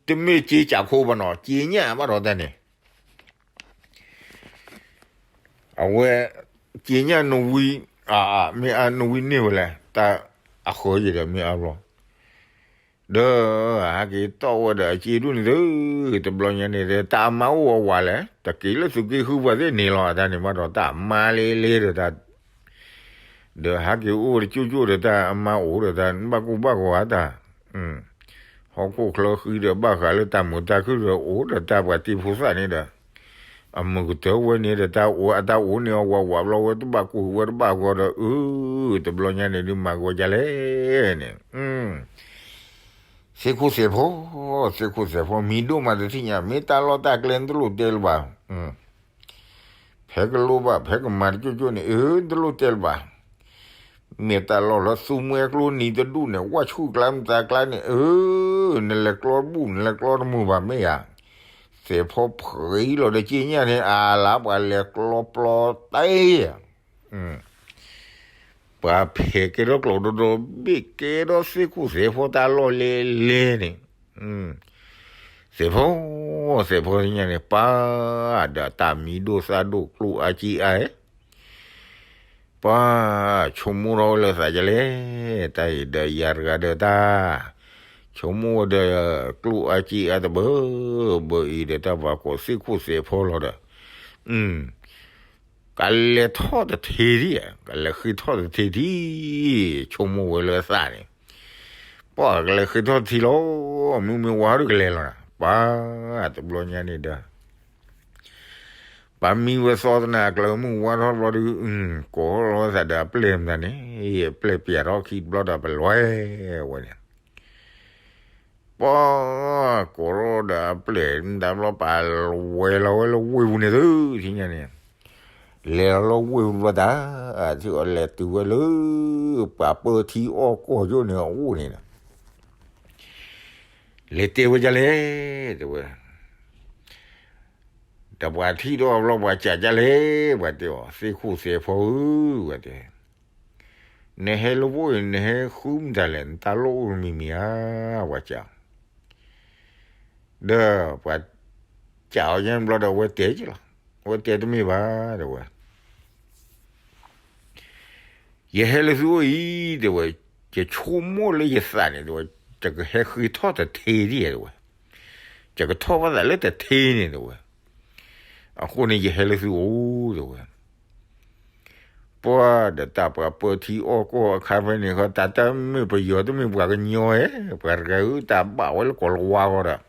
တမ့ၢ်က့ကးခိၣ်ဘၣ်နီၤ က့ညၣ်ဘၣ်ဒီးတၢ်န့ၣ် အဝဲ က့ညၣ်နဝံ, မ့ၢ်အနဝံန့ၢ်ဝဲလဲၣ် တၢ်အဃၢၤယံၤဒီးမ့ၢ်အါဘျီ, ဒီးဟဲက့ၤတီၢ်ဝဲဒီးအက့ဒူၣ်န့ၣ်သု, တဘျီညါန့ၣ်ဒီး တၢ်အမါအိၣ်အဝၤလဲၣ် တက့ၤလၢသုးက့ဃုပှၤသ့ၣ်န့ၣ်လီၤ အတၢ်န့ၣ်ဘၣ်ဒီး တၢ်အမါလ့လ့ဒီးတၢ် ဒီးဟဲက့ၤအိၣ်တကၠိၣ်ကၠိၣ်ဒီးတၢ်အမါအိၣ်ဒီးတၢ် ဘၣ်ကူဘၣ်ဂီၤအတၢ်, ဟီၣ်ခိၣ်ချၢဃံဒီးဘၣ်ဃးလၢတၢ်မုာ်တၢ်ခုၣ်ဒီး အိၣ်ဒီးတၢ်ပှၤတံၤဖိသၣ်န့ၣ်ဒီး အမုာ်ကတၢၢ်ဝဲန့ၣ်ဒီး တၢ်အိၣ်အတၢ်အိၣ်န့ၣ် အဝၤဝၤဘျီဝဲတဘၣ်ကူဝဲတဘၣ်ဂီၤဒီး အၢ တဘျီညါန့ၣ်ဒုးမၤဂီၤဒ်လဲၣ်န့ၣ်, သ့ၣ်ခိၣ်သဲးဖိ, သ့ၣ်ခိၣ်သဲးဖိ မံၤဒိၣ်မးတထံၣ်ညါ မ့ၢ်တၢ်လီၢ်တၢ်ကျဲနတလိၣ်တဲလၢၤဘၣ်, ဖဲကလိၣ်ဘၣ် ဖဲကမၤတကၠိၣ်ကၠိၣ်န့ၣ် အၢ နတလိၣ်တဲလၢၤဘၣ်, မ့ၢ်တၢ်လီၢ်လၢသူမှဲကျိနံၤတဒူၣ်န့ၣ် ဝၣ်ဆူၣ်ကျါမတၤကျါန့ၣ် အၢ နလဲၤကျီတဘူၣ် နလဲၤကျီတမုာ်ဘၣ်မ့ၢ်ဧါ, သဲးဖိဖှံလီၤဒီးက့ညၣ်န့ၣ် အလါပှၤလဲၤကျီပျီတဲ ပှၤဖဲးကဲထီၣ်ကျိးဒီဒီ ဘ့ၣ်ကဲထီၣ်သ့ၣ်ခိၣ်သဲးဖိတၢ်လီၢ်လဲလဲန့ၣ်, သဲးဖိ, သဲးဖိညါန့ၣ် ပၢ်ဒီးတၢ်မံၤဒိၣ်သၣ်ဒိၣ်ကျိၣ်အါကံအါ, ပၢ်ဆိကမိၣ်ထီၣ်ဝဲလၢသးဒ်လဲၣ်, တၢ်အံၤဒီးယၤတဂၤဒီးတၢ် ဆိကမိၣ်ဝဲဒီး ကျိၣ်အါကံအါတဘၢ ဘၢအံၤဒီးတၢ်ပှၤကိးသ့ၣ်ခိၣ်သဲးဖိလီၤဒီး ကလဲၤထီၣ်တထံဒံး, ကလဲၤဃ့ထီၣ်တထံဒံး, ဆိကမိၣ်ဝဲလၢသးန့ၣ်, ပှၤကလဲၤဃ့ထီၣ်တထံလီၤ, မုၢ်မ့ၢ်ဝါဒီးကလဲၤလီၤ, ပှၤတဘျီညါန့ၣ်ဒီး ပှၤမံဝဲသီတနၤအကျါ မုၢ်ဝါထီၣ်ဘျီဒီး ကိးလီၤသးဒီးအပျဲၢ်မတၤန့ၣ်, အပျဲၢ်ပျဲထီၣ်ခံတဘျီဒီးပလဲၤဝဲန့ၣ် ပှၤကိးထီၣ်ဒီးအပျဲၢ် မတၤဘျီပှၤဝဲလီၤဝဲလၢဝ့ၢ်ပူၤန့ၣ်သု ထံၣ်ညါန့ၣ်, လဲၤလီၤလၢဝ့ၢ်ပူၤဘျီတၢ်, ထံၣ်အီၤလဲၤတုၤဝဲလၢ ပှၤပၢထံအီၣ်ကီၢ်ယိၣ်န့ၣ်အအိၣ်န့ၣ်ဒီး, လဲၤတဲဝဲဒ်လဲၣ်, တဲဝဲ ဒီးပှၤထံၣ်ဒီးဘျီပှၤစံးဒ်လဲၣ်, ပှၤတဲအီၤ သ့ၣ်ခိၣ်သဲးဖိဧၢ, ပှၤတဲ နဟဲလၢပှိၢ်အံၤ နဟဲဃုမတၤလဲၣ်, နတၢ်လိၣ်အိၣ်တမံၤမံၤဧါ, ပှၤစံး, ဒီးပှၤစံးအီၤယဲၢ်ဘျီဒီး အဝဲတဲက့ၤလီၤ, အဝဲတဲတမ့ၢ်ဘၣ် တဲဝဲ ယဟဲလၢသုအိၣ်အံၤ တဲဝဲ, ယဆိကမိၣ်လၢယသးန့ၣ် တဲဝဲ, ယကဟဲဃ့ထီၣ်တထံဒံး တဲဝဲ, ယကထီၣ်ဘၣ်သးလၢတထံန့ၣ် တဲဝဲ, အဃိန့ၣ် ယဟဲလၢသုအိၣ် တဲဝဲ, ပှၤဒီးတၢ်ပှၤပၢထံအီၣ်ကီၢ်အခါဖဲန့ၣ်ဃီ တၢ်တမ့ၢ်ပယီၤတမ့ၢ်ပှၤကညီဧဲ, ပှၤတဂၤဧၢ တၢ်ဘၣ်ဝဲလၢကိၤလၤဝါဃီဒီး,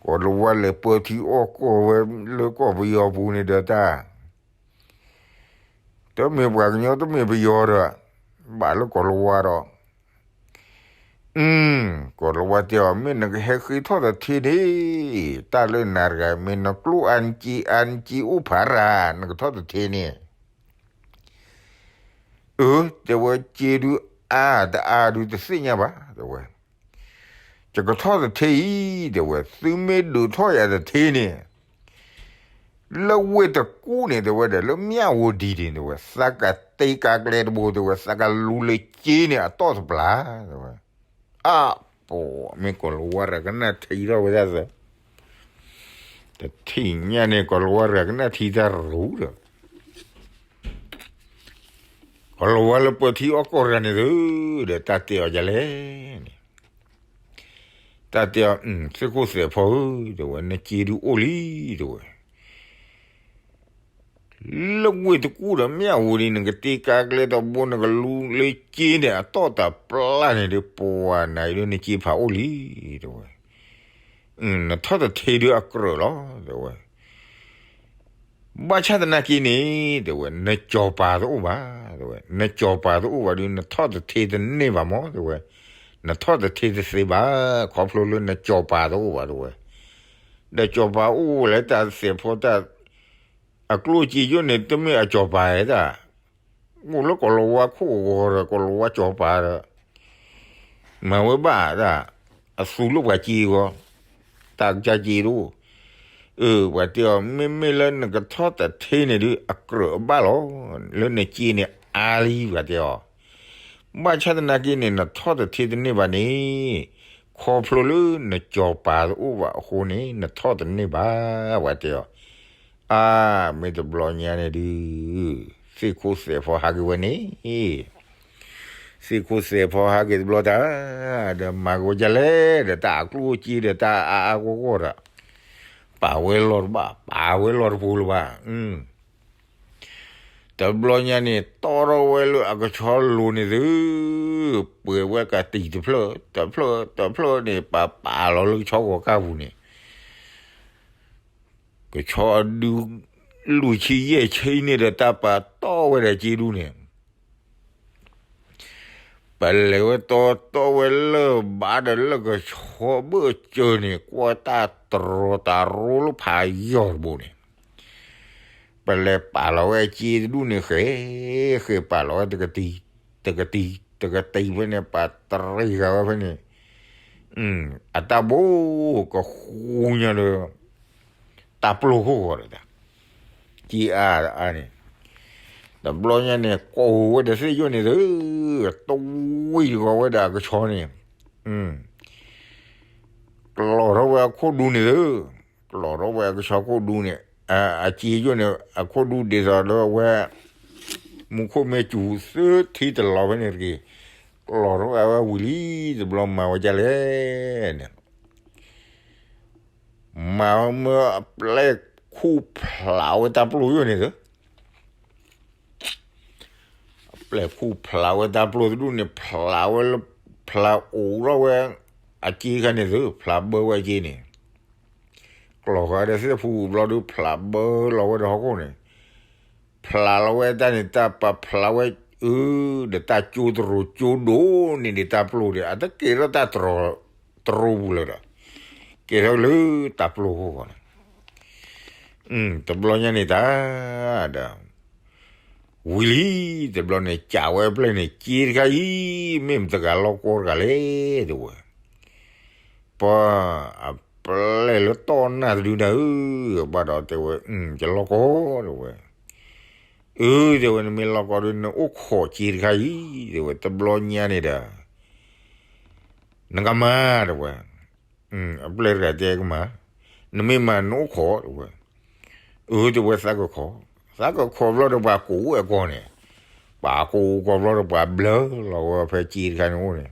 ကီၢ်လဝါလဲၤပၢထံအီၣ်ကီၢ်ဝဲလၢကီၢ်ပယီၤပူၤန့ၣ်ဒီးတၢ် တမ့ၢ်ပှၤကညီတမ့ၢ်ပယီၤဒီး ဘၣ်လၢကီၢ်လဝါဒီး ကီၢ်လဝါတဲအီၤ မ့ၢ်နကဟဲဃ့ထီၣ်တထ့န့ၣ် တၢ်လၢနၤတဂၤ မ့ၢ်နကျိၣ်အါနက့အါနက့အိၣ်ဖးရၤ နကထီၣ်တထ့န့ၣ် အၢ တဲဝဲ က့ဒုအါတအါဒုတသ့ၣ်ညါဘၣ် တဲဝဲ ယကထီၣ်တထ့အံၤ တဲဝဲ သုမ့ၢ်ဒုးထီၣ်ယၤတထ့န့ၣ် လၢဝ့ၢ်တကူၣ်န့ၣ် တဲဝဲဒီး လၢမၠၣ်ဝတံၤန့ၣ် တဲဝဲ သးကတ့ကၤကျဲတဘိ တဲဝဲ သးကလူလၢက့န့ၣ် အတီၢ်တပျၢ် တဲဝဲ အါ ပှၤ မ့ၢ်ကီၢ်လဝါတဂၤကနၣ်ထံထီၣ်ဝဲဒၣ်သၢ တထံၣ်ညါန့ၣ် ကီၢ်လဝါတဂၤကနၣ်ထံတၢ်ရူၤဒီး ကီၢ်လဝါလၢပၢထံအီၣ်ကီၢ်တဂၤန့ၣ်သု ဒီးတၢ်တဲအီၤဒ်လဲၣ်န့ၣ် တၢ်တဲအီၤ သ့ၣ်ခိၣ်သဲးဖီဧၢ တဲဝဲ နက့ဒုအိၣ်လံ တဲဝဲ လၢဝ့ၢ်တကူၣ်ဒီးမၠၣ်ဝတံၤ နကတ့ကၤကျဲတဘိ နကလူလၢက့န့ၣ် အတီၢ်တပျၢ်န့ၣ်ဒီး ပှၤနၤအံၤဒု နက့ဖးအိၣ်လံ တဲဝဲ နထီၣ်တထ့ဒုအကြၢးလီၤ တဲဝဲ ဘၣ်ဆၣ်သနာ်က့န့ၣ် တဲဝဲ နကၠီၤပၤတအိၣ်ဘၣ် တဲဝဲ နကၠီၤပၤတအိၣ်ဘၣ်ဒု နထီၣ်တထ့တန့ၢ်ဘၣ်မး တဲဝဲ နထီၣ်တထ့တသ့ဘၣ် ခီဖျိလၢနကၠီၤပၤတအိၣ်ဘၣ် တဲဝဲ ဒီးကၠီၤပၤအိၣ်ဝဲလၢတၢ်သဲးဖိတၢ် အကျိၣ်အစ့ယိၣ်န့ၣ် တမ့ၢ်အကၠီၤပၤဧါတၢ် အိၣ်လၢကီၢ်လဝါခိၣ်အဂီၤဒီး ကီၢ်လဝါကၠီၤပၤဒီး မၤဝဲဘၣ်တၢ် အသူလၢပှၤစ့အဂီၢ် တၢ်ကစၢ်စ့တအိၣ် အၢ ပှၤတဲအီၤ မ့မ့ၢ်လၢနကထီၣ်တထ့န့ၣ်ဒု အကြၢးအဘၣ်လီၤ လၢနစ့န့ၣ်အါလံ ပှၤတဲအီၤ ဘၣ်ဆၣ်သနာ်က့န့ၣ် နထီၣ်တထ့တန့ၢ်ဘၣ်န့ၣ် ခီဖျိလၢနကၠီၤပၤတအိၣ်ဘၣ်အဃိန့ၣ် နထီၣ်တန့ၢ်ဘၣ် ပှၤတဲအီၤ အါ မ့ၢ်တဘျီညါန့ၣ်ဒု သ့ၣ်ခိၣ်သဲးဖီဟးက့ၤဝဲန့ၣ် သ့ၣ်ခိၣ်သဲးဖီဟးက့ၤတဘျီတၢ် ဒီးမၤကဝဲဒ်လဲၣ် ဒီးတၢ်အကျိၣ်အစ့ဒီးတၢ်အါအါဂီၢ်ဂီၢ်ဒီး ပာ်ဝဲလီၤတဘၣ် ပာ်ဝဲလီၤတပူၤလၢၤဘၣ် တဘျီညါန့ၣ် တီၢ်ထီၣ်ဝဲလၢအကဆီလိၤန့ၣ်သု, ပှဲၤဝဲကတံၤတဖျၢၣ် တဖျၢၣ်တဖျၢၣ်န့ၣ် ပာ်ပာ်လီၤလၢကဆီဂီၤကၢ်ပူၤန့ၣ်, ကဆီဒု လွံၢ်ဆံယဲၢ်ဆံန့ၣ်ဒီး တၢ်ပာ်တီၢ်ဝဲဒီးစ့ဒူန့ၣ် ပလဲၤဝဲတီတီဝဲလၢဘၣ်ဒီးလၢကဆီဘၢၣ်စၢၤန့ၣ် ကွၢ်တၢ်တရီတၢ်ရိလၢဖးယီၤတဘိန့ၣ်, ပလဲၤပာ်လီၤဝဲအစ့တဒူၣ်န့ၣ် ဃဲ ဃဲပာ်လီၤဝဲတကတံၤ တကတံၤ တကတံၤဖဲန့ၣ် ပာ်တရံးဃာ်ဝဲဖဲန့ၣ်, အတၢ်ဘိကဃူညါဒီး တၢ်ပျိၢ်ခိၣ်ဃီဒီး က့အါအါန့ၣ်, တဘျီညါန့ၣ် ကိးဝဲဒီးသ့ၣ်ယိၣ်န့ၣ်သု, တဝံၣ်တဂီၤဝဲဒီးအကဆီန့ၣ်, ကျီၢ်ထီၣ်ဝဲအခိၣ်ဒူန့ၣ်သု, ကျီၢ်ထီၣ်ဝဲအကဆီခိၣ်ဒူန့ၣ်, အစ့ယိၣ်န့ၣ် အခိၣ်ဒူဒ်သိးဒီးဝဲ မူခိၣ်မ့ၢ်စူၤသုထံတလီၤဖဲန့ၣ်တက့ၢ်, ကျီၢ်ထီၣ်ဝဲဝံၤလံ, တဘျီမၤဝဲဒ်လဲၣ်န့ၣ် မၤမၢအပျဲၢ်ခူၣ်ဖျးဝဲတၢ်ပျိၢ်ယိၣ်န့ၣ်သု, အပျဲၢ်ခူၣ်ဖျးဝဲတၢ်ပျိၢ်တဒူၣ်န့ၣ် ဖျးဝဲလၢ ဖျးအိးထီၣ်ဝဲ အစ့ခါန့ၣ်သု, ဖျးဘၢဝဲအစ့န့ၣ်, ကျီၢ်ဃာ်ဒီးသ့ၣ်ဖူဘျီဒုး ဖျးဘၢလီၤဝဲဒီးဟီၣ်ခိၣ်န့ၣ်, ဖျးလီၤဝဲတၢ်န့ၣ် တၢ်ပာ်ဖျးဝဲ အၢ ဒီးတၢ်ကၠိတရိၤကၠိဒိၣ်န့ၢ်ဒံးတၢ်ပျိၢ်ဒီး အတကဲထီၣ်တၢ်တရိၤပူၤလၢၤဒီး, ကဲထီၣ်လၢတၢ်ပျိၢ်ခိၣ်ဃီန့ၣ်, တဘျီညါန့ၣ်တၢ်ဒီး ဝံၤလံ, တဘျီန့ၣ် ကးဝဲအပျဲၢ်န့ၣ် စ့တခါအံၤ မ့ၢ်မတၤတဂၤလီၢ်ကီတဂၤလဲၣ် တဲဝဲ, ပှၤ အပျဲၢ်လၢတီၢ်နၢ်တဒုနၤဧၢ, ဘၣ်ဒီးတဲဝဲ ယလီၢ်ကီ တဲဝဲ, အၢ တဲဝဲ နမ့ၢ်လီၢ်ကီဒီး နအိၣ်ခိးစ့တခါအံၤ တဲဝဲ, တဘျီညါန့ၣ်ဒီး နကမၤ တဲဝဲ, အပျဲၢ်တဂၤတဲကမၤ, နမ့ၢ်မၤနအိၣ်ခိး တဲဝဲ, အၢ တဲဝဲ သးကခိး, သးကခိးဘျီဒီးပှၤကိးဝဲအကီၢ်န့ၣ်, ပှၤကိးကီးဘျီဒီးပှၤဘျၢလီၤဝဲ ဖဲစ့တခါန့ၣ်အိၣ်န့ၣ်,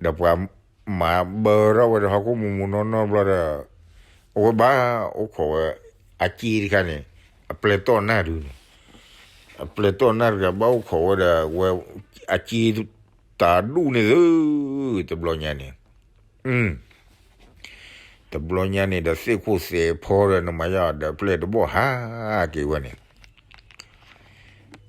ဒီးပှၤမၤဘၢထီၣ်ဝဲဒီးဟီၣ်ခိၣ်မူးမူးနီၢ်နီၢ်ဘျီဒီး, အဝဲဘၣ်အိၣ်ခိးဝဲ အစ့တခါန့ၣ်, အပျဲၢ်တီၢ်နၢ်ဒုန့ၣ်, အပျဲၢ်တီၢ်နၢ်တဂၤဘၣ်အိၣ်ခိးဝဲဒီးဝဲ အစ့တဒူၣ်န့ၣ်သု, တဘျီညါန့ၣ် အ တဘျီညါန့ၣ်ဒီး သ့ၣ်ခိၣ်သဲးဖီဒီး နမၤယါဒီးပျဲၢ်တဘီၣ်ဟးက့ၤဝဲန့ၣ်,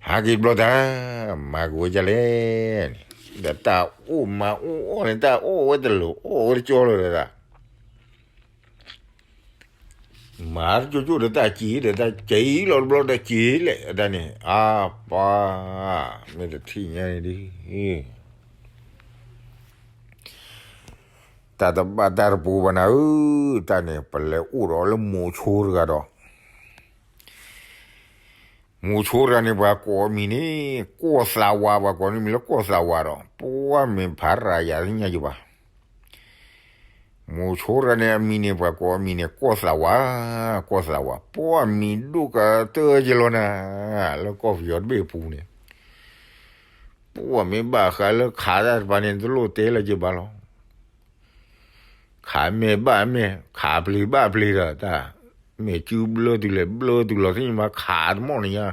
ဟးက့ၤတဘျီတၢ်, မၤက့ၤဝဲဒ်လဲၣ်န့ၣ်, ဒီးတၢ်အိၣ်မၤအိၣ်အီၣ်န့ၣ် တၢ်အိၣ်ဝဲတလၢာ် အိၣ်ဝဲတကၠီလၢၤဒီးတၢ် မၤတကၠိကၠိဒီးတၢ်စံး ဒီးတၢ်စံးလီၤတဘျီဒီးစံးလဲၣ် တၢ်န့ၣ် အါပှၤ, မ့ၢ်တထံၣ်ညါန့ၣ်ဒ် တၢ်တဘၣ်တၢ်တပူၤဘၣ်နၤဧၢ, တၢ်န့ၣ် ပလဲၤအိၣ်ဒီးလၢမိၤဆိတဂၤဒီး မိၤဆိတဂၤန့ၣ် ပှၤကိးအမံၤန့ၣ် ကီၢ်သးဝး, ပှၤကိးန့ၣ်မံၤလၢကီၢ်သးဝးဒီး ပှၤမ့ၢ်ဖးရၤယၤသ့ၣ်ညါယဘၣ်. မိၤဆိတဂၤန့ၣ် အမံၤန့ၣ် ပှၤကိးအမံၤန့ၣ် ကီၢ်သးဝး, ကီၢ်သးဝး, ပှၤမံၤဒိၣ်ကတၢၢ်က့ၤလီၤနၤ, လၢကီၢ်ပယီၤတဘ့ၣ်အပူၤန့ၣ် ပှၤမ့ၢ်ဘၣ်ဃးလၢခးတၢ်တပၤန့ၣ် တလိၣ်တဲလၢၤက့ၤဘၣ်လီၤ. ခးမ့ၢ်ဘၣ်မ့ၢ် ခးပျ့ၤဘၣ်ပျ့ၤဒီးတၢ်, မ့ၢ်စုဘျၢတုၤလဲၣ်ဘျၢတုၤလီၤ သ့ၣ်ညါမးခးတမီၢ်န့ၣ်ညါ,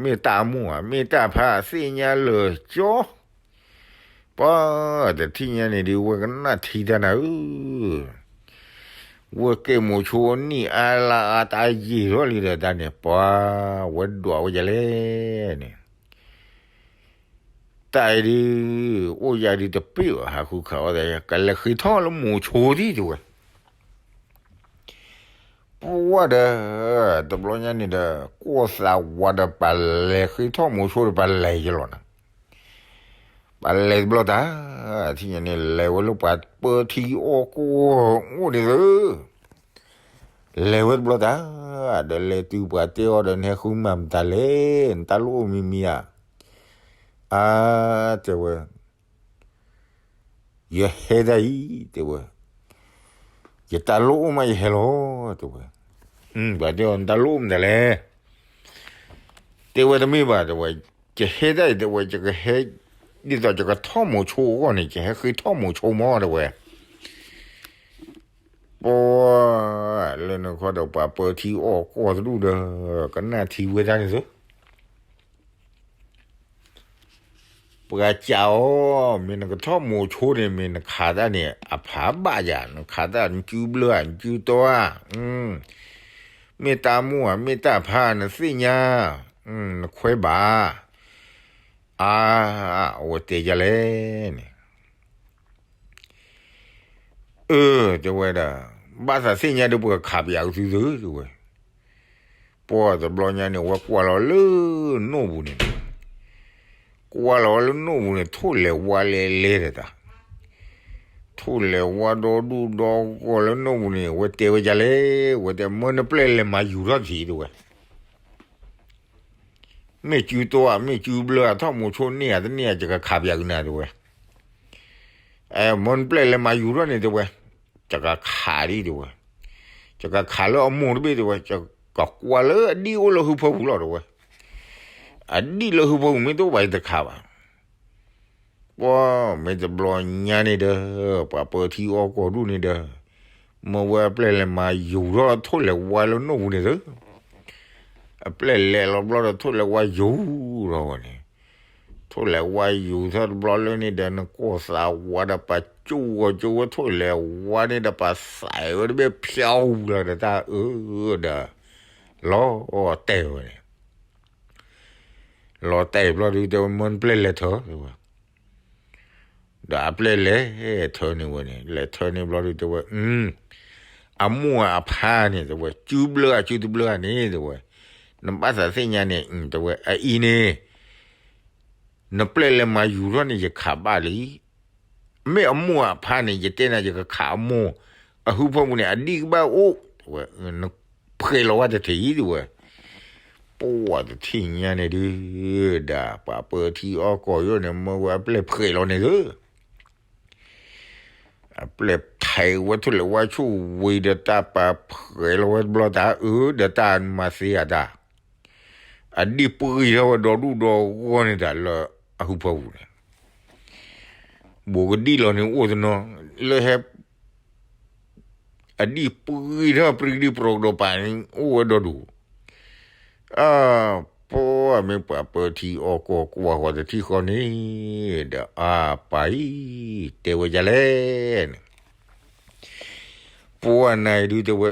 မ့ၢ်တၢ်မိၢ်ဧါ မ့ၢ်တၢ်ဖး သ့ၣ်ညါလၢာ်ကၠီ, ပှၤတထံၣ်ညါန့ၣ်ဒ် ဝဲကနၣ်ထံတၢ်နၤဧၢ, ဝဲကဲမိၤဆိနံၣ်အါလါအါ တၢ်ယံာ်ထီၣ်လံဒီးတၢ်န့ၣ် ပှၤဝဲဒွးဝဲဒ်လဲၣ်န့ၣ် တၢ်အံၤဒုး အိၣ်ယၤဒုးတပ့ၢ်ဘၣ် ဟးဃုခးအီၣ်သး ကလဲၤဃ့ထီၣ်လၢမိၤဆိဒံးတဲဝဲ, ပှၤဒီး တဘျီညါန့ၣ်ဒီး ကီၢ်သးဝးဒီးပလဲၤဃ့ထီၣ်မိၤဆိဒီးပလဲၤယလီၤနၤ, ပလဲၤတဘျီတၢ်, ထံၣ်ညါန့ၣ် လဲၤဝဲလၢပှၤပၢထံအီၣ်ကီၢ်အိၣ်န့ၣ်သု လဲၤဝဲတဘျီတၢ်, ဒီးလဲၤတုၤပှၤတဲအီၤဒီး နဟဲဃုမၤမတၤလဲၣ် နတၢ်လိၣ်အိၣ်မံၤမံၤဧါ, အါ တဲဝဲ, ယဟဲတၢ်အံၤ တဲဝဲ, ယတၢ်လိၣ်အိၣ်မးယဟဲလီၤ တဲဝဲ, ပှၤတဲအီၤ နတၢ်လိၣ်အိၣ်မတၤလဲၣ်, တဲဝဲတမ့ၢ်ဘၣ် တဲဝဲ, ယဟဲတၢ်အံၤ တဲဝဲ ယကဟဲ, ဒ်သိးယကထီၣ်မိၤဆိအဂီၢ်န့ၣ် ယဟဲဃ့ထီၣ်မိၤဆိမး တဲဝဲ ပှၤလၢနခီဒီးပှၤပၢထံအီၣ်ကီၢ်တဒူၣ်ဒီး ကနၣ်ထံဝဲဒၣ်န့ၣ်သု, ပှၤကးအီၤ မ့ၢ်နကထီၣ်မိၤဆိန့ၣ် မ့ၢ်နခးတၢ်န့ၣ် အဖးဘၣ်ယၤ နခးတၢ်နစုဘျၢဧါ နစုတီဧါ, မ့ၢ်တၢ်မိၢ်ဧါ မ့ၢ်တၢ်ဖး နသ့ၣ်ညါ, နခွဲးဘၣ်, အါ, အဝဲတဲယၤလဲၣ်န့ၣ် အၢ တဲဝဲဒၣ်, ဘၣ်သးသ့ၣ်ညါဒီးပှၤကခးပယၤကသုသု တဲဝဲ, ပှၤတဘျီညါန့ၣ် ဝဲကွၢ်လီၤလၢနိၣ်ပူၤန့ၣ်, ကွၢ်လီၤဝဲလၢနိၣ်ပူၤန့ၣ် ထိၣ်လဲၤဝါလဲၤလဲၤဒီးတၢ်, ထိၣ်လဲၤဝါဒီဒူၣ်ဒီဂီၢ်လၢနိၣ်ပူၤန့ၣ် ဝဲတဲဝဲဒ်လဲၣ်, ဝဲတဲ မၢနပျဲၢ်လဲၤမၤယူၤထီၣ်တထံး တဲဝဲ မ့ၢ်စုတီဧါ မ့ၢ်စုဘျၢဧါ ထီၣ်မိၤဆိန့ၢ်ဧါ တန့ၢ်ဧါ ယကခးပယၤကနၤ တဲဝဲ, မၢနပျဲၢ်လဲၤမၤယူၤထီၣ်န့ၣ် တဲဝဲ, ယကခးဒံး တဲဝဲ, ယကခးလၢအမိၢ်တဘ့ၣ် တဲဝဲ, ယကကွၢ်လၢအဒံၣ်အိၣ်လၢဟုဖၢပူၤလီၤ တဲဝဲ, အဒံၣ်လၢဟုဖၢပူၤ မ့ၢ်တအိၣ်ဘၣ် ယတခးဘၣ် ပှၤမ့ၢ်တဘျီညါန့ၣ်ဒီး ပှၤပၢထံအီၣ်ကီၢ်ဒူၣ်န့ၣ်ဒီး မၢဝဲအပျဲၢ်လဲၤမၤယူၤထီၣ်ထိၣ်လဲၤဝါလၢနိၣ်ပူၤန့ၣ်သု, အပျဲၢ်လဲၤလီၤဘျီဒီး ထိၣ်လဲၤဝါယူၤထီၣ်ဝဲန့ၣ်, ထိၣ်လဲၤဝါယူၤထီၣ်တဘျီလၢန့ၣ်ဒီး နကီၢ်သးဝးဒီးပှၤကၠိဂီၤကၠိဝဲထိၣ်လဲၤဝါန့ၣ်ဒီး ပှၤသးဝဲတဘ့ၣ်ဖျါဝူၤလီၤဒီးတၢ်အၢဒီး လီၤတဲာ်ဝဲန့ၣ် လီၤတဲာ်ဘျီဒုး တဲဝဲ မၢနပျဲၢ်လဲၤထၢ တဲဝဲ, ဒီးအပျဲၢ်လဲၤထၢန့ၢ်ဝဲန့ၣ် လဲၤထၢန့ၢ်ဘျီဒုး တဲဝဲ, အမိၢ်အဖါန့ၣ် တဲဝဲ စုဘျၢအစုတဘျၢန့ၣ် တဲဝဲ, နဘၣ်သးသ့ၣ်ညါန့ၣ် တဲဝဲ အအံၤန့ၣ် နပျဲၢ်လဲၤမၤယူၤထီၣ်န့ၣ် ယခးဘၣ်လံ မ့ၢ်အမိၢ်အဖါန့ၣ် ယတဲနၤ ယကခးအမိၢ်, အဟုဖၢပူၤန့ၣ် အဒံၣ်ကဘၣ်အိၣ်, နဖှဲးလီၤဝဲတထံးအံၤ တဲဝဲ, ပှၤတထံၣ်ညါန့ၣ်ဒုး, ဒီးပှၤပၢထံအီၣ်ကီၢ်ယိၣ်န့ၣ် မၢဝဲအပျဲၢ်ဖှဲးလီၤန့ၣ်သု, အပျဲၢ်ထဲးဝဲထိၣ်လဲၤဝါဆိၣ်ဝံၤဒီးတၢ်ပာ်ဖှဲးလီၤဝဲတဘျီတၢ်အၢ ဒီးတၢ်မၤသ့အတၢ် အဒံၣ်ပှံၤထီၣ်ဝဲဒီဒူၣ်ဒီဂီၢ်န့ၣ်တၢ်လၢအဟုဖၢပူၤန့ၣ်, ဘူးကဒံၣ်လီၤန့ၣ်အိၣ်တနီၤ, လၢဟဲ, အဒံၣ်ပှံၤထီၣ်ပြံကဒံၣ်ပြီကဒီးပာ်န့ၣ်အိၣ်ဝဲဒီဒူၣ်, အါ, ပှၤမ့ၢ်ပှၤပၢထံအီၣ်ကီၢ်ကွၢ်ဃီၤတထံၣ်ဃီန့ၣ်, ဒီးအါပၢ်အံၤ, တဲဝဲဒ်လဲၣ်န့ၣ် ပ ပှၤနၤအံၤဒုးတဲဝဲ,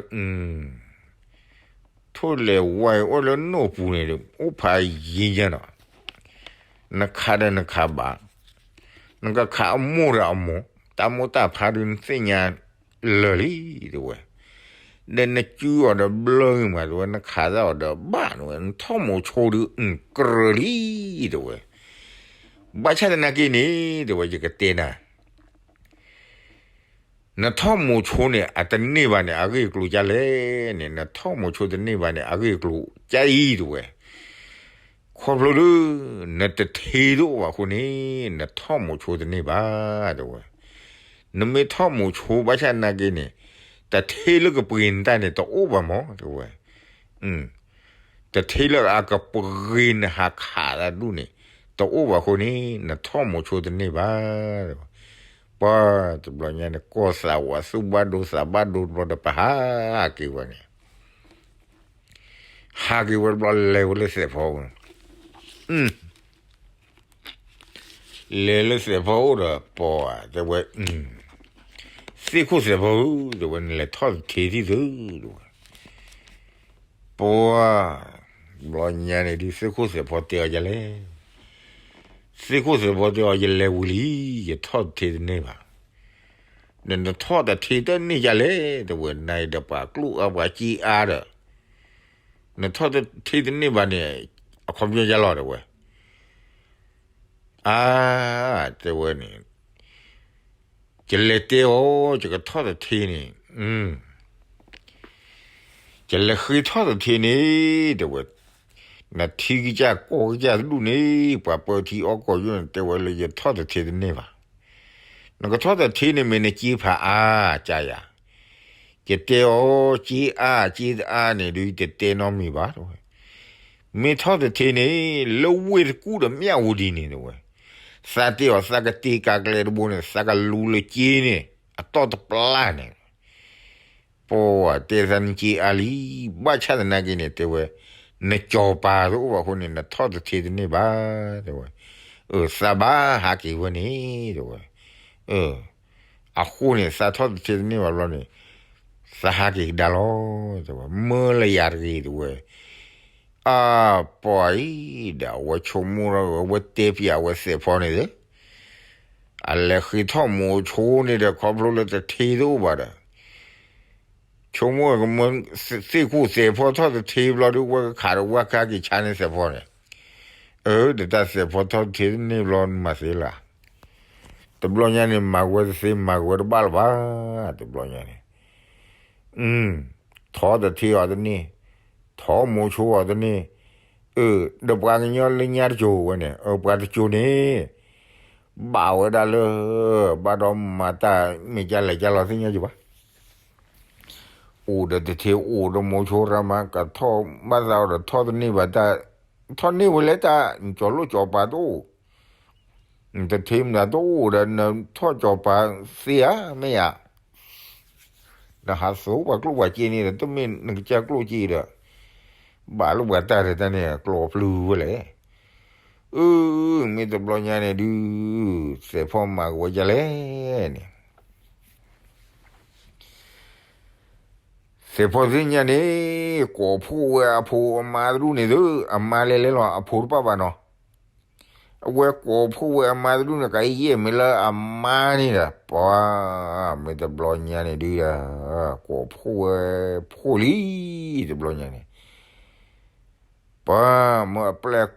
ထိၣ်လဲၤဝါအံၤအိၣ်လၢနိၣ်ပူၤန့ၣ် အိၣ်ဖးယံၤညါနီၤ, နခးဒီးနခးဘၣ်, နကခးအမိၢ်ဒီးအမိၢ်, တၢ်မိၢ်တၢ်ဖးဒုးနသ့ၣ်ညါလၢာ်လံ တဲဝဲ, ဒီးနစုအီၤဒီးဘျၢဂ့ၤမး တဲဝဲ, နခးသးအီၤဒီးဘၣ် တဲဝဲ, နထီၣ်မိၤဆိဒုး အကြၢးလံ တဲဝဲ, ဘၣ်ဆၣ်သနာ်က့န့ၣ် တဲဝဲ ယကတဲနၤ နထီၣ်မိၤဆိန့ၣ် အတန့ၢ်ဘၣ်န့ၣ် အဂ့ၢ်အကျိၤဒ်လဲၣ်န့ၣ်, နထီၣ်မိၤဆိတန့ၢ်ဘၣ်န့ၣ် အဂ့ၢ်အကျိၤဒ်အံၤ တဲဝဲ, ခီဖျိလၢ နတထ့တအိၣ်ဘၣ်အဃိန့ၣ် နထီၣ်မိၤဆိတန့ၢ်ဘၣ် တဲဝဲ, နမ့ၢ်ထီၣ်မိၤဆိဘၣ်ဆၣ်သနာ်က့န့ၣ် တထ့လၢကပှ့ၤနတၢ်န့ၣ် တအိၣ်ဘၣ်မး တဲဝဲ တထ့လၢအကပှ့ၤနဟးခးသးဒူၣ်န့ၣ် တအိၣ်ဘၣ်အဃိန့ၣ် နထီၣ်မိၤဆိတန့ၢ်ဘၣ် တဲဝဲ, ပှၤတဘျီညါန့ၣ် ကီၢ်သးဝးသူၣ်ဘၣ်ဒိသးဘၣ်ဒိတဘျီဒီး ပဟးက့ၤဝဲန့ၣ်, ဟးက့ၤဝဲတဘျီ လဲၤဝဲလၢသဲးဖီအအိၣ် လဲၤလၢသဲးဖီအအိၣ်ဒီး ပှၤတဲဝဲ, သ့ၣ်ခိၣ်သဲးဖီဧၢ တဲဝဲ, နလဲၤထီၣ်တထ့ထံၣ်သု တဲဝဲ, ပှၤ ဘျီညါန့ၣ်ဒုး သ့ၣ်ခိၣ်သဲးဖီတဲအီၤဒ်လဲၣ်, သ့ၣ်ခိၣ်သဲးဖီတဲအီၤ ယလဲၤဝံၤလံ, ယထီၣ်တထ့တန့ၢ်ဘၣ်, ဒီးနထီၣ်တထ့တန့ၢ်ဒ်လဲၣ် တဲဝဲ, နအံၤဒီးပှၤကျိၣ်အါပှၤစ့အါဒီး နထီၣ်တထ့တန့ၢ်ဘၣ်န့ၣ် အခီပညီဒ်လဲၣ် တဲဝဲ, အါ တဲဝဲန့ၣ်, ယလဲၤတဲအီၤ ယကထီၣ်တထ့န့ၣ်, ယလဲၤဃ့ထီၣ်တထ့န့ၣ် တဲဝဲ, နထံကစၢ်ကီၢ်ကစၢ်တဒူၣ်န့ၣ် ပှၤပၢထံအီၣ်ကီၢ်ယိၣ်န့ၣ် တဲဝဲလၢယထီၣ်တထ့တန့ၢ်ဘၣ်, နကထီၣ်တထ့န့ၣ်မ့ၢ်နစ့ဖးအါ ကယၤ, ယတဲအီၤ စ့အါစ့တအါန့ၣ်ဒုး ယတတဲနီတမံၤဘၣ် တဲဝဲ, မ့ၢ်ထီၣ်တထ့န့ၣ် လၢဝ့ၢ်တကူၣ်ဒီးမၠၣ်ဝတံၤန့ၣ် တဲဝဲ, သးတ့အီၤ သးကတ့ကၤကျဲတဘိန့ၣ် သးကလူလၢစ့န့ၣ် အတီၢ်တပျၢ်န့ၣ် ပှၤတဲသးနစ့အါလံ, ဘၣ်ဆၣ်သနာ်က့န့ၣ် တဲဝဲ, နစီၤပၤတအိၣ်ဘၣ်အဃိန့ၣ် နထီၣ်တထ့တန့ၢ်ဘၣ် တဲဝဲ, အၢ သးဘၣ်ဟးက့ၤဝဲန့ၣ် တဲဝဲ, အဃိန့ၣ် သးထီၣ်တထ့တန့ၢ်ဘၣ်ဘျီန့ၣ် သးဟးက့ၤကဒါလီၤ တဲဝဲ, မၢလၢယၤတဂ့ၤ တဲဝဲ, အပှၤအံၤဒီး အဝဲဆိကမိၣ်ထီၣ် အဝဲတဲပၠးဝဲသဲးဖီန့ၣ် အလဲၤဃ့ထီၣ်မိၤဆိန့ၣ်ဒီး ခီဖျိလၢတထ့တအိၣ်ဘၣ်ဒီး ဆိကမိၣ်ကမၢ သ့ၣ်ခိၣ်သဲးဖီထီၣ်တထ့ဘျီဒုး ဝဲကခးဒီးဝဲကခးက့ၤဆါန့ၢ်သဲးဖီန့ၣ်, အၢ ဒီးတၢ်သဲးဖီထီၣ်တထ့တန့ၢ်ဘျီ မၤသ့လၢ်, တဘျီညါန့ၣ် မၤဝဲတသ့ မၤဝဲတဘၣ်လၢၤဘၣ်, တဘျီညါန့ၣ် ထီၣ်တထ့အီၤတန့ၢ်, ထီၣ်မိၤဆိအီၤတန့ၢ်, အၢ ဒီးပှၤကညီလၢညါတစိၤဝဲန့ၣ် အၢ ပှၤတစိၤန့ၣ် ဘၣ်ဝဲဒၣ်လၢ ဘၣ်ဒီးမၤတၢ်မ့ၢ်ကလဲၤကလီၤသ့ၣ်ညါယဘၣ်, အိၣ်ဒီးတထ့ အိၣ်ဒီးမိၤဆိရၣ်မး ကထီၣ်ဘၣ်သးအီၤဒီး ထီၣ်တန့ၢ်ဘၣ်တၢ်, ထီၣ်န့ၢ်ဝဲလဲၣ်တၢ် နကၠီၤလိၣ်ကၠီၤပၤတအိၣ် နတထ့မနုၤတအိၣ်ဒီး နထီၣ်ကၠီၤပၤသ့ဧါ မ့ၢ်ဧါ, နဟးသိပှၤကျိၣ်ပှၤစ့န့ၣ်ဒီး တမ့ၢ်နကစၢ်ကျိၣ်စ့ဒီး ဘၣ်လၢပှၤတၢ်ဒီးတၢ်န့ၣ် ကျိၤပျုၤဝဲလဲၣ်, အၢ မ့ၢ်တဘျီညါန့ၣ်ဒုး သဲးဖီမၤကဝဲဒ်လဲၣ်န့ၣ် သဲးဖီသ့ၣ်ညါန့ၣ် ကိးဖှိၣ်ဝဲအဖိအမါတဒူၣ်န့ၣ်သု, အမါလဲၤလဲၤလီၤ အဖိတပၣ်ဘၣ်နီၤ, အဝဲကိးဖှိၣ်ဝဲအမါတဒူၣ်န့ၣ် ကယဲၢ်မ့ၢ်လၢအမါန့ၣ်ဒီး ပှၤ မ့ၢ်တဘျီညါန့ၣ်ဒုးဒီး ကိးဖှိၣ်ဝဲဖှိၣ်လံ တဘျီညါန့ၣ် ပှၤ မၢအပျဲၢ်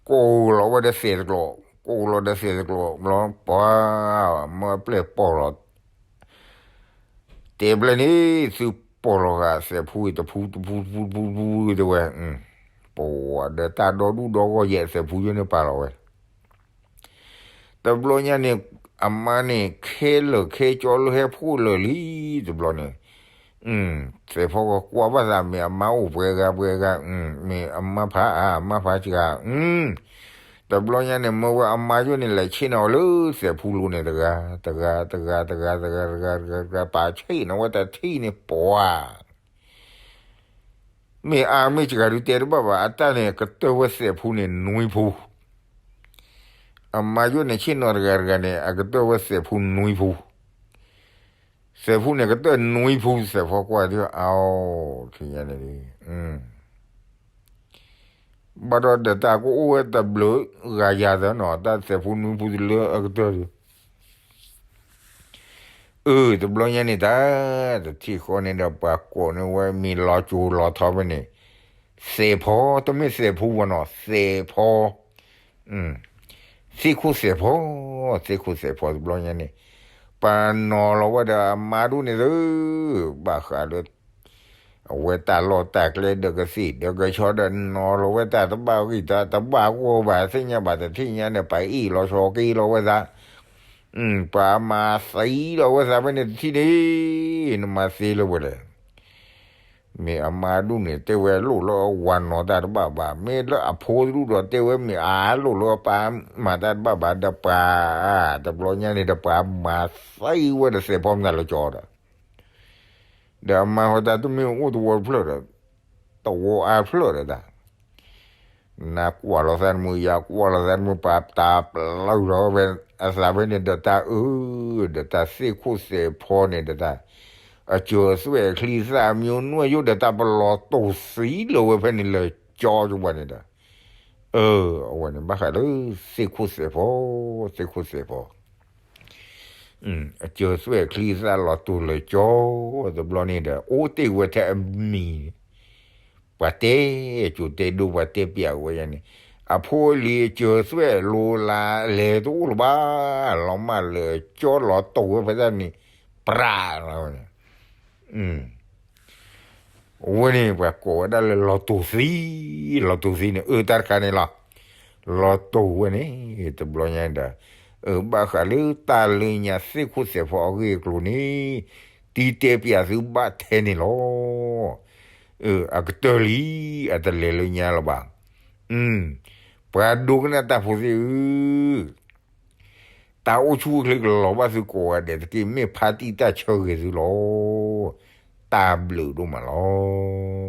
ကိးလီၤဝဲဒီးသဲးတကျိၤ, ကိးလီၤဒီးသဲးတကျိၤဘျီ ပှၤ မၢအပျဲၢ်ပီၢ်လီၤ, တဲဘျဲၣ်န့ၣ် သုပီၢ်လီၤဂာ်သဲးဖူအံၤ တဖူတဖူတဖူတဖူတဖူ တဲဝဲ, ပှၤဒီးတၢ်ဒီဒူၣ်ဒီဂီၢ်ယဲၢ်သဲးဖူယိန့ၣ်ပာ်လီၤဝဲ တဘျီညါန့ၣ် အမါန့ၣ် ခဲလၢာ်ခဲကၠီလၢဟဲဖှိၣ်လၢာ်လံ တဘျီန့ၣ်, သဲးဖီကကွၢ်ဘၣ်သး မ့ၢ်အမါအိၣ်ပှဲၤဂၤပှဲၤဂၤ, မ့ၢ်အမါဖးအါ အမါဖးစှၤ, တဘျီညါန့ၣ် မၢဝဲအမါယိန့ၣ် လဲၤဆ့ၣ်နီၤအီၤလၢသဲးဖူလိၤန့ၣ် တဂၤ တဂၤ တဂၤ တဂၤ တဂၤ တဂၤ တဂၤ ပာ်ဆ့ၣ်နီၤဝဲတထံၣ်န့ၣ် ပှၤ မ့ၢ်အါမ့ၢ်စှၤဒုးတဲတဘၣ်ဘၣ် အတၢ်န့ၣ် ကတၢၢ်ဝဲသဲးဖူန့ၣ်နွံဖူ, အမါယိန့ၣ်ဆ့ၣ်နီၤတဂၤတဂၤန့ၣ် အကတၢၢ်ဝဲသဲးဖူနွံဖူ, စဲးဖိန့ၣ်ကတၢၢ်နွံဖု စဲးဖီကွၢ်ဒ်အအိၣ်ခံညါန့ၣ်, ဘၣ်ဒီးဒီးတၢ်ကအိၣ်ဝဲတဘျုးဂၤယၤသၢနီၤ တၢ်စဲးဖိနွံဖုတလၢအကတၢၢ်ဒီး အၢ တဘျီညါန့ၣ်တၢ် တထံၣ်ဃီန့ၣ်ဒီး ပှၤကိးန့ၢ်ဝဲမ့ၢ်လီၤစိၤလီၤထီဖဲန့ၣ်, စဲးဖီ တမ့ၢ်စဲးဖိဘၣ်နီၤ စဲးဖီ, သ့ၣ်ခိၣ်စဲးဖီ, သ့ၣ်ခိၣ်စဲးဖီတဘျီညါန့ၣ်, ပှၤနီၤလီၤဝဲဒီးအမါဒိၣ်န့ၣ်သၢ, ဘၣ်ဃးလၢ အဝဲတၢ်လီၢ်တၢ်ကျဲဒီးကသ့ၣ်ဒီးကဆီဒီးနီၤလီၤဝဲတၢ်တဘၣ်ဂံၢ်တၢ်တဘၣ်ဂီၢ်ဘၣ် သ့ၣ်ညါဘၣ်တထံၣ်ညါန့ၣ် ပှၤအ့ၣ်လီၤဆိးက့လီၤဝဲသး, ပှၤမၤသံလီၤဝဲသးဖဲန့ၣ်တထံၣ်န့ၣ်, နမၤသ့လၢၤဝဲလဲၣ်. မ့ၢ်အမါဒိၣ်န့ၣ်တဲဝဲလိၣ်လၢအဝၤနီၤတၢ်တဘၣ်ဘၣ်, မ့ၢ်လၢအဖိတဒူၣ်ဒီးတဲဝဲမ့ၢ်အလိၣ်လၢအပၢ်မၤတၢ်တဘၣ်ဘၣ်ဒီးပှၤ, တဘျီညါန့ၣ်ဒီးပှၤမၤသံဝဲဒီးစဲးဖီမတၤလၢကၠီဒီး ဒီးအမါဟီတၢ်တမ့ၢ်အိၣ်တဝီတဖျၢၣ်ဒီး, တဝီအါဖျၢၣ်ဒီးတၢ်, နကွၢ်လီၤသးတမုာ် ယကွၢ်လီၤသးတမုာ် ပာ်တၢ်ပျုၢ်လီၤဝဲအသးဖဲန့ၣ်ဒီးတၢ်အၢ, ဒီးတၢ်သ့ၣ်ခိၣ်စဲးဖီန့ၣ်ဒီးတၢ်, အစၢၤသွဲၣ်ချံသၣ်မံနွဲၣ်ယိၣ်ဒီးတၢ် ပလီၤတိၢ်သံလၢၤဝဲဖဲန့ၣ်လၢကၠီကဝဲန့ၣ်ဒီး, အဝဲန့ၣ်ဘၣ်ဃးလၢ သ့ၣ်ခိၣ်စဲးဖီ, သ့ၣ်ခိၣ်စဲးဖီ အစၢၤသွဲၣ်ချံသၣ်လီၤတိၢ်လၢကၠီ, တဘျီန့ၣ်ဒီး အိၣ်တ့ၢ်ဝဲထဲအမံၤ, ပှၤတဲ, ကၠိတဲဒိပှၤတဲပျးဝဲယါန့ၣ်, အဖိအလံၤအစၢၤသွဲၣ်လိၤလးလဲၤတအိၣ်လၢၤဘၣ်, လီၤမၢ်လၢကၠီလီၤတိၢ်ဝဲဖဲတၢ်န့ၣ်, ပြးလီၤဝဲန့ၣ် အဝဲန့ၣ် ပှၤကိးဝဲဒၣ်လၢလီၤတိၢ်သံ, လီၤတိၢ်သံန့ၣ် အၢတၢ်တခါန့ၣ်လီၤ, လီၤတိၢ်ဝဲန့ၣ် တဘျီညါဒီး, အဘၣ်ဃးလၢတၢ်လၢညါသ့ၣ်ခိၣ်စဲးဖီအဂ့ၢ်အကျိၤန့ၣ်, တံၤတဲပျးသုဘၣ်ထဲန့ၣ်လီၤ. အကတၢၢ်လံ, အတလဲၤလၢညါလၢၤဘၣ်. ပှၤဒိကနၣ်တၢ်ဖိသ့ၣ်ဧၢ, တၢ်အိၣ်ဆူၣ်အိၣ်ချ့ကလီၤဘၣ်သုကိးဂၤဒဲးတက့ၢ်, မ့ၢ်ဖါတံၢ်တၢ်ဆၢဂ့ၤသုလီၤ. တၢ်ဘျုးဒိၣ်မးလီၤ.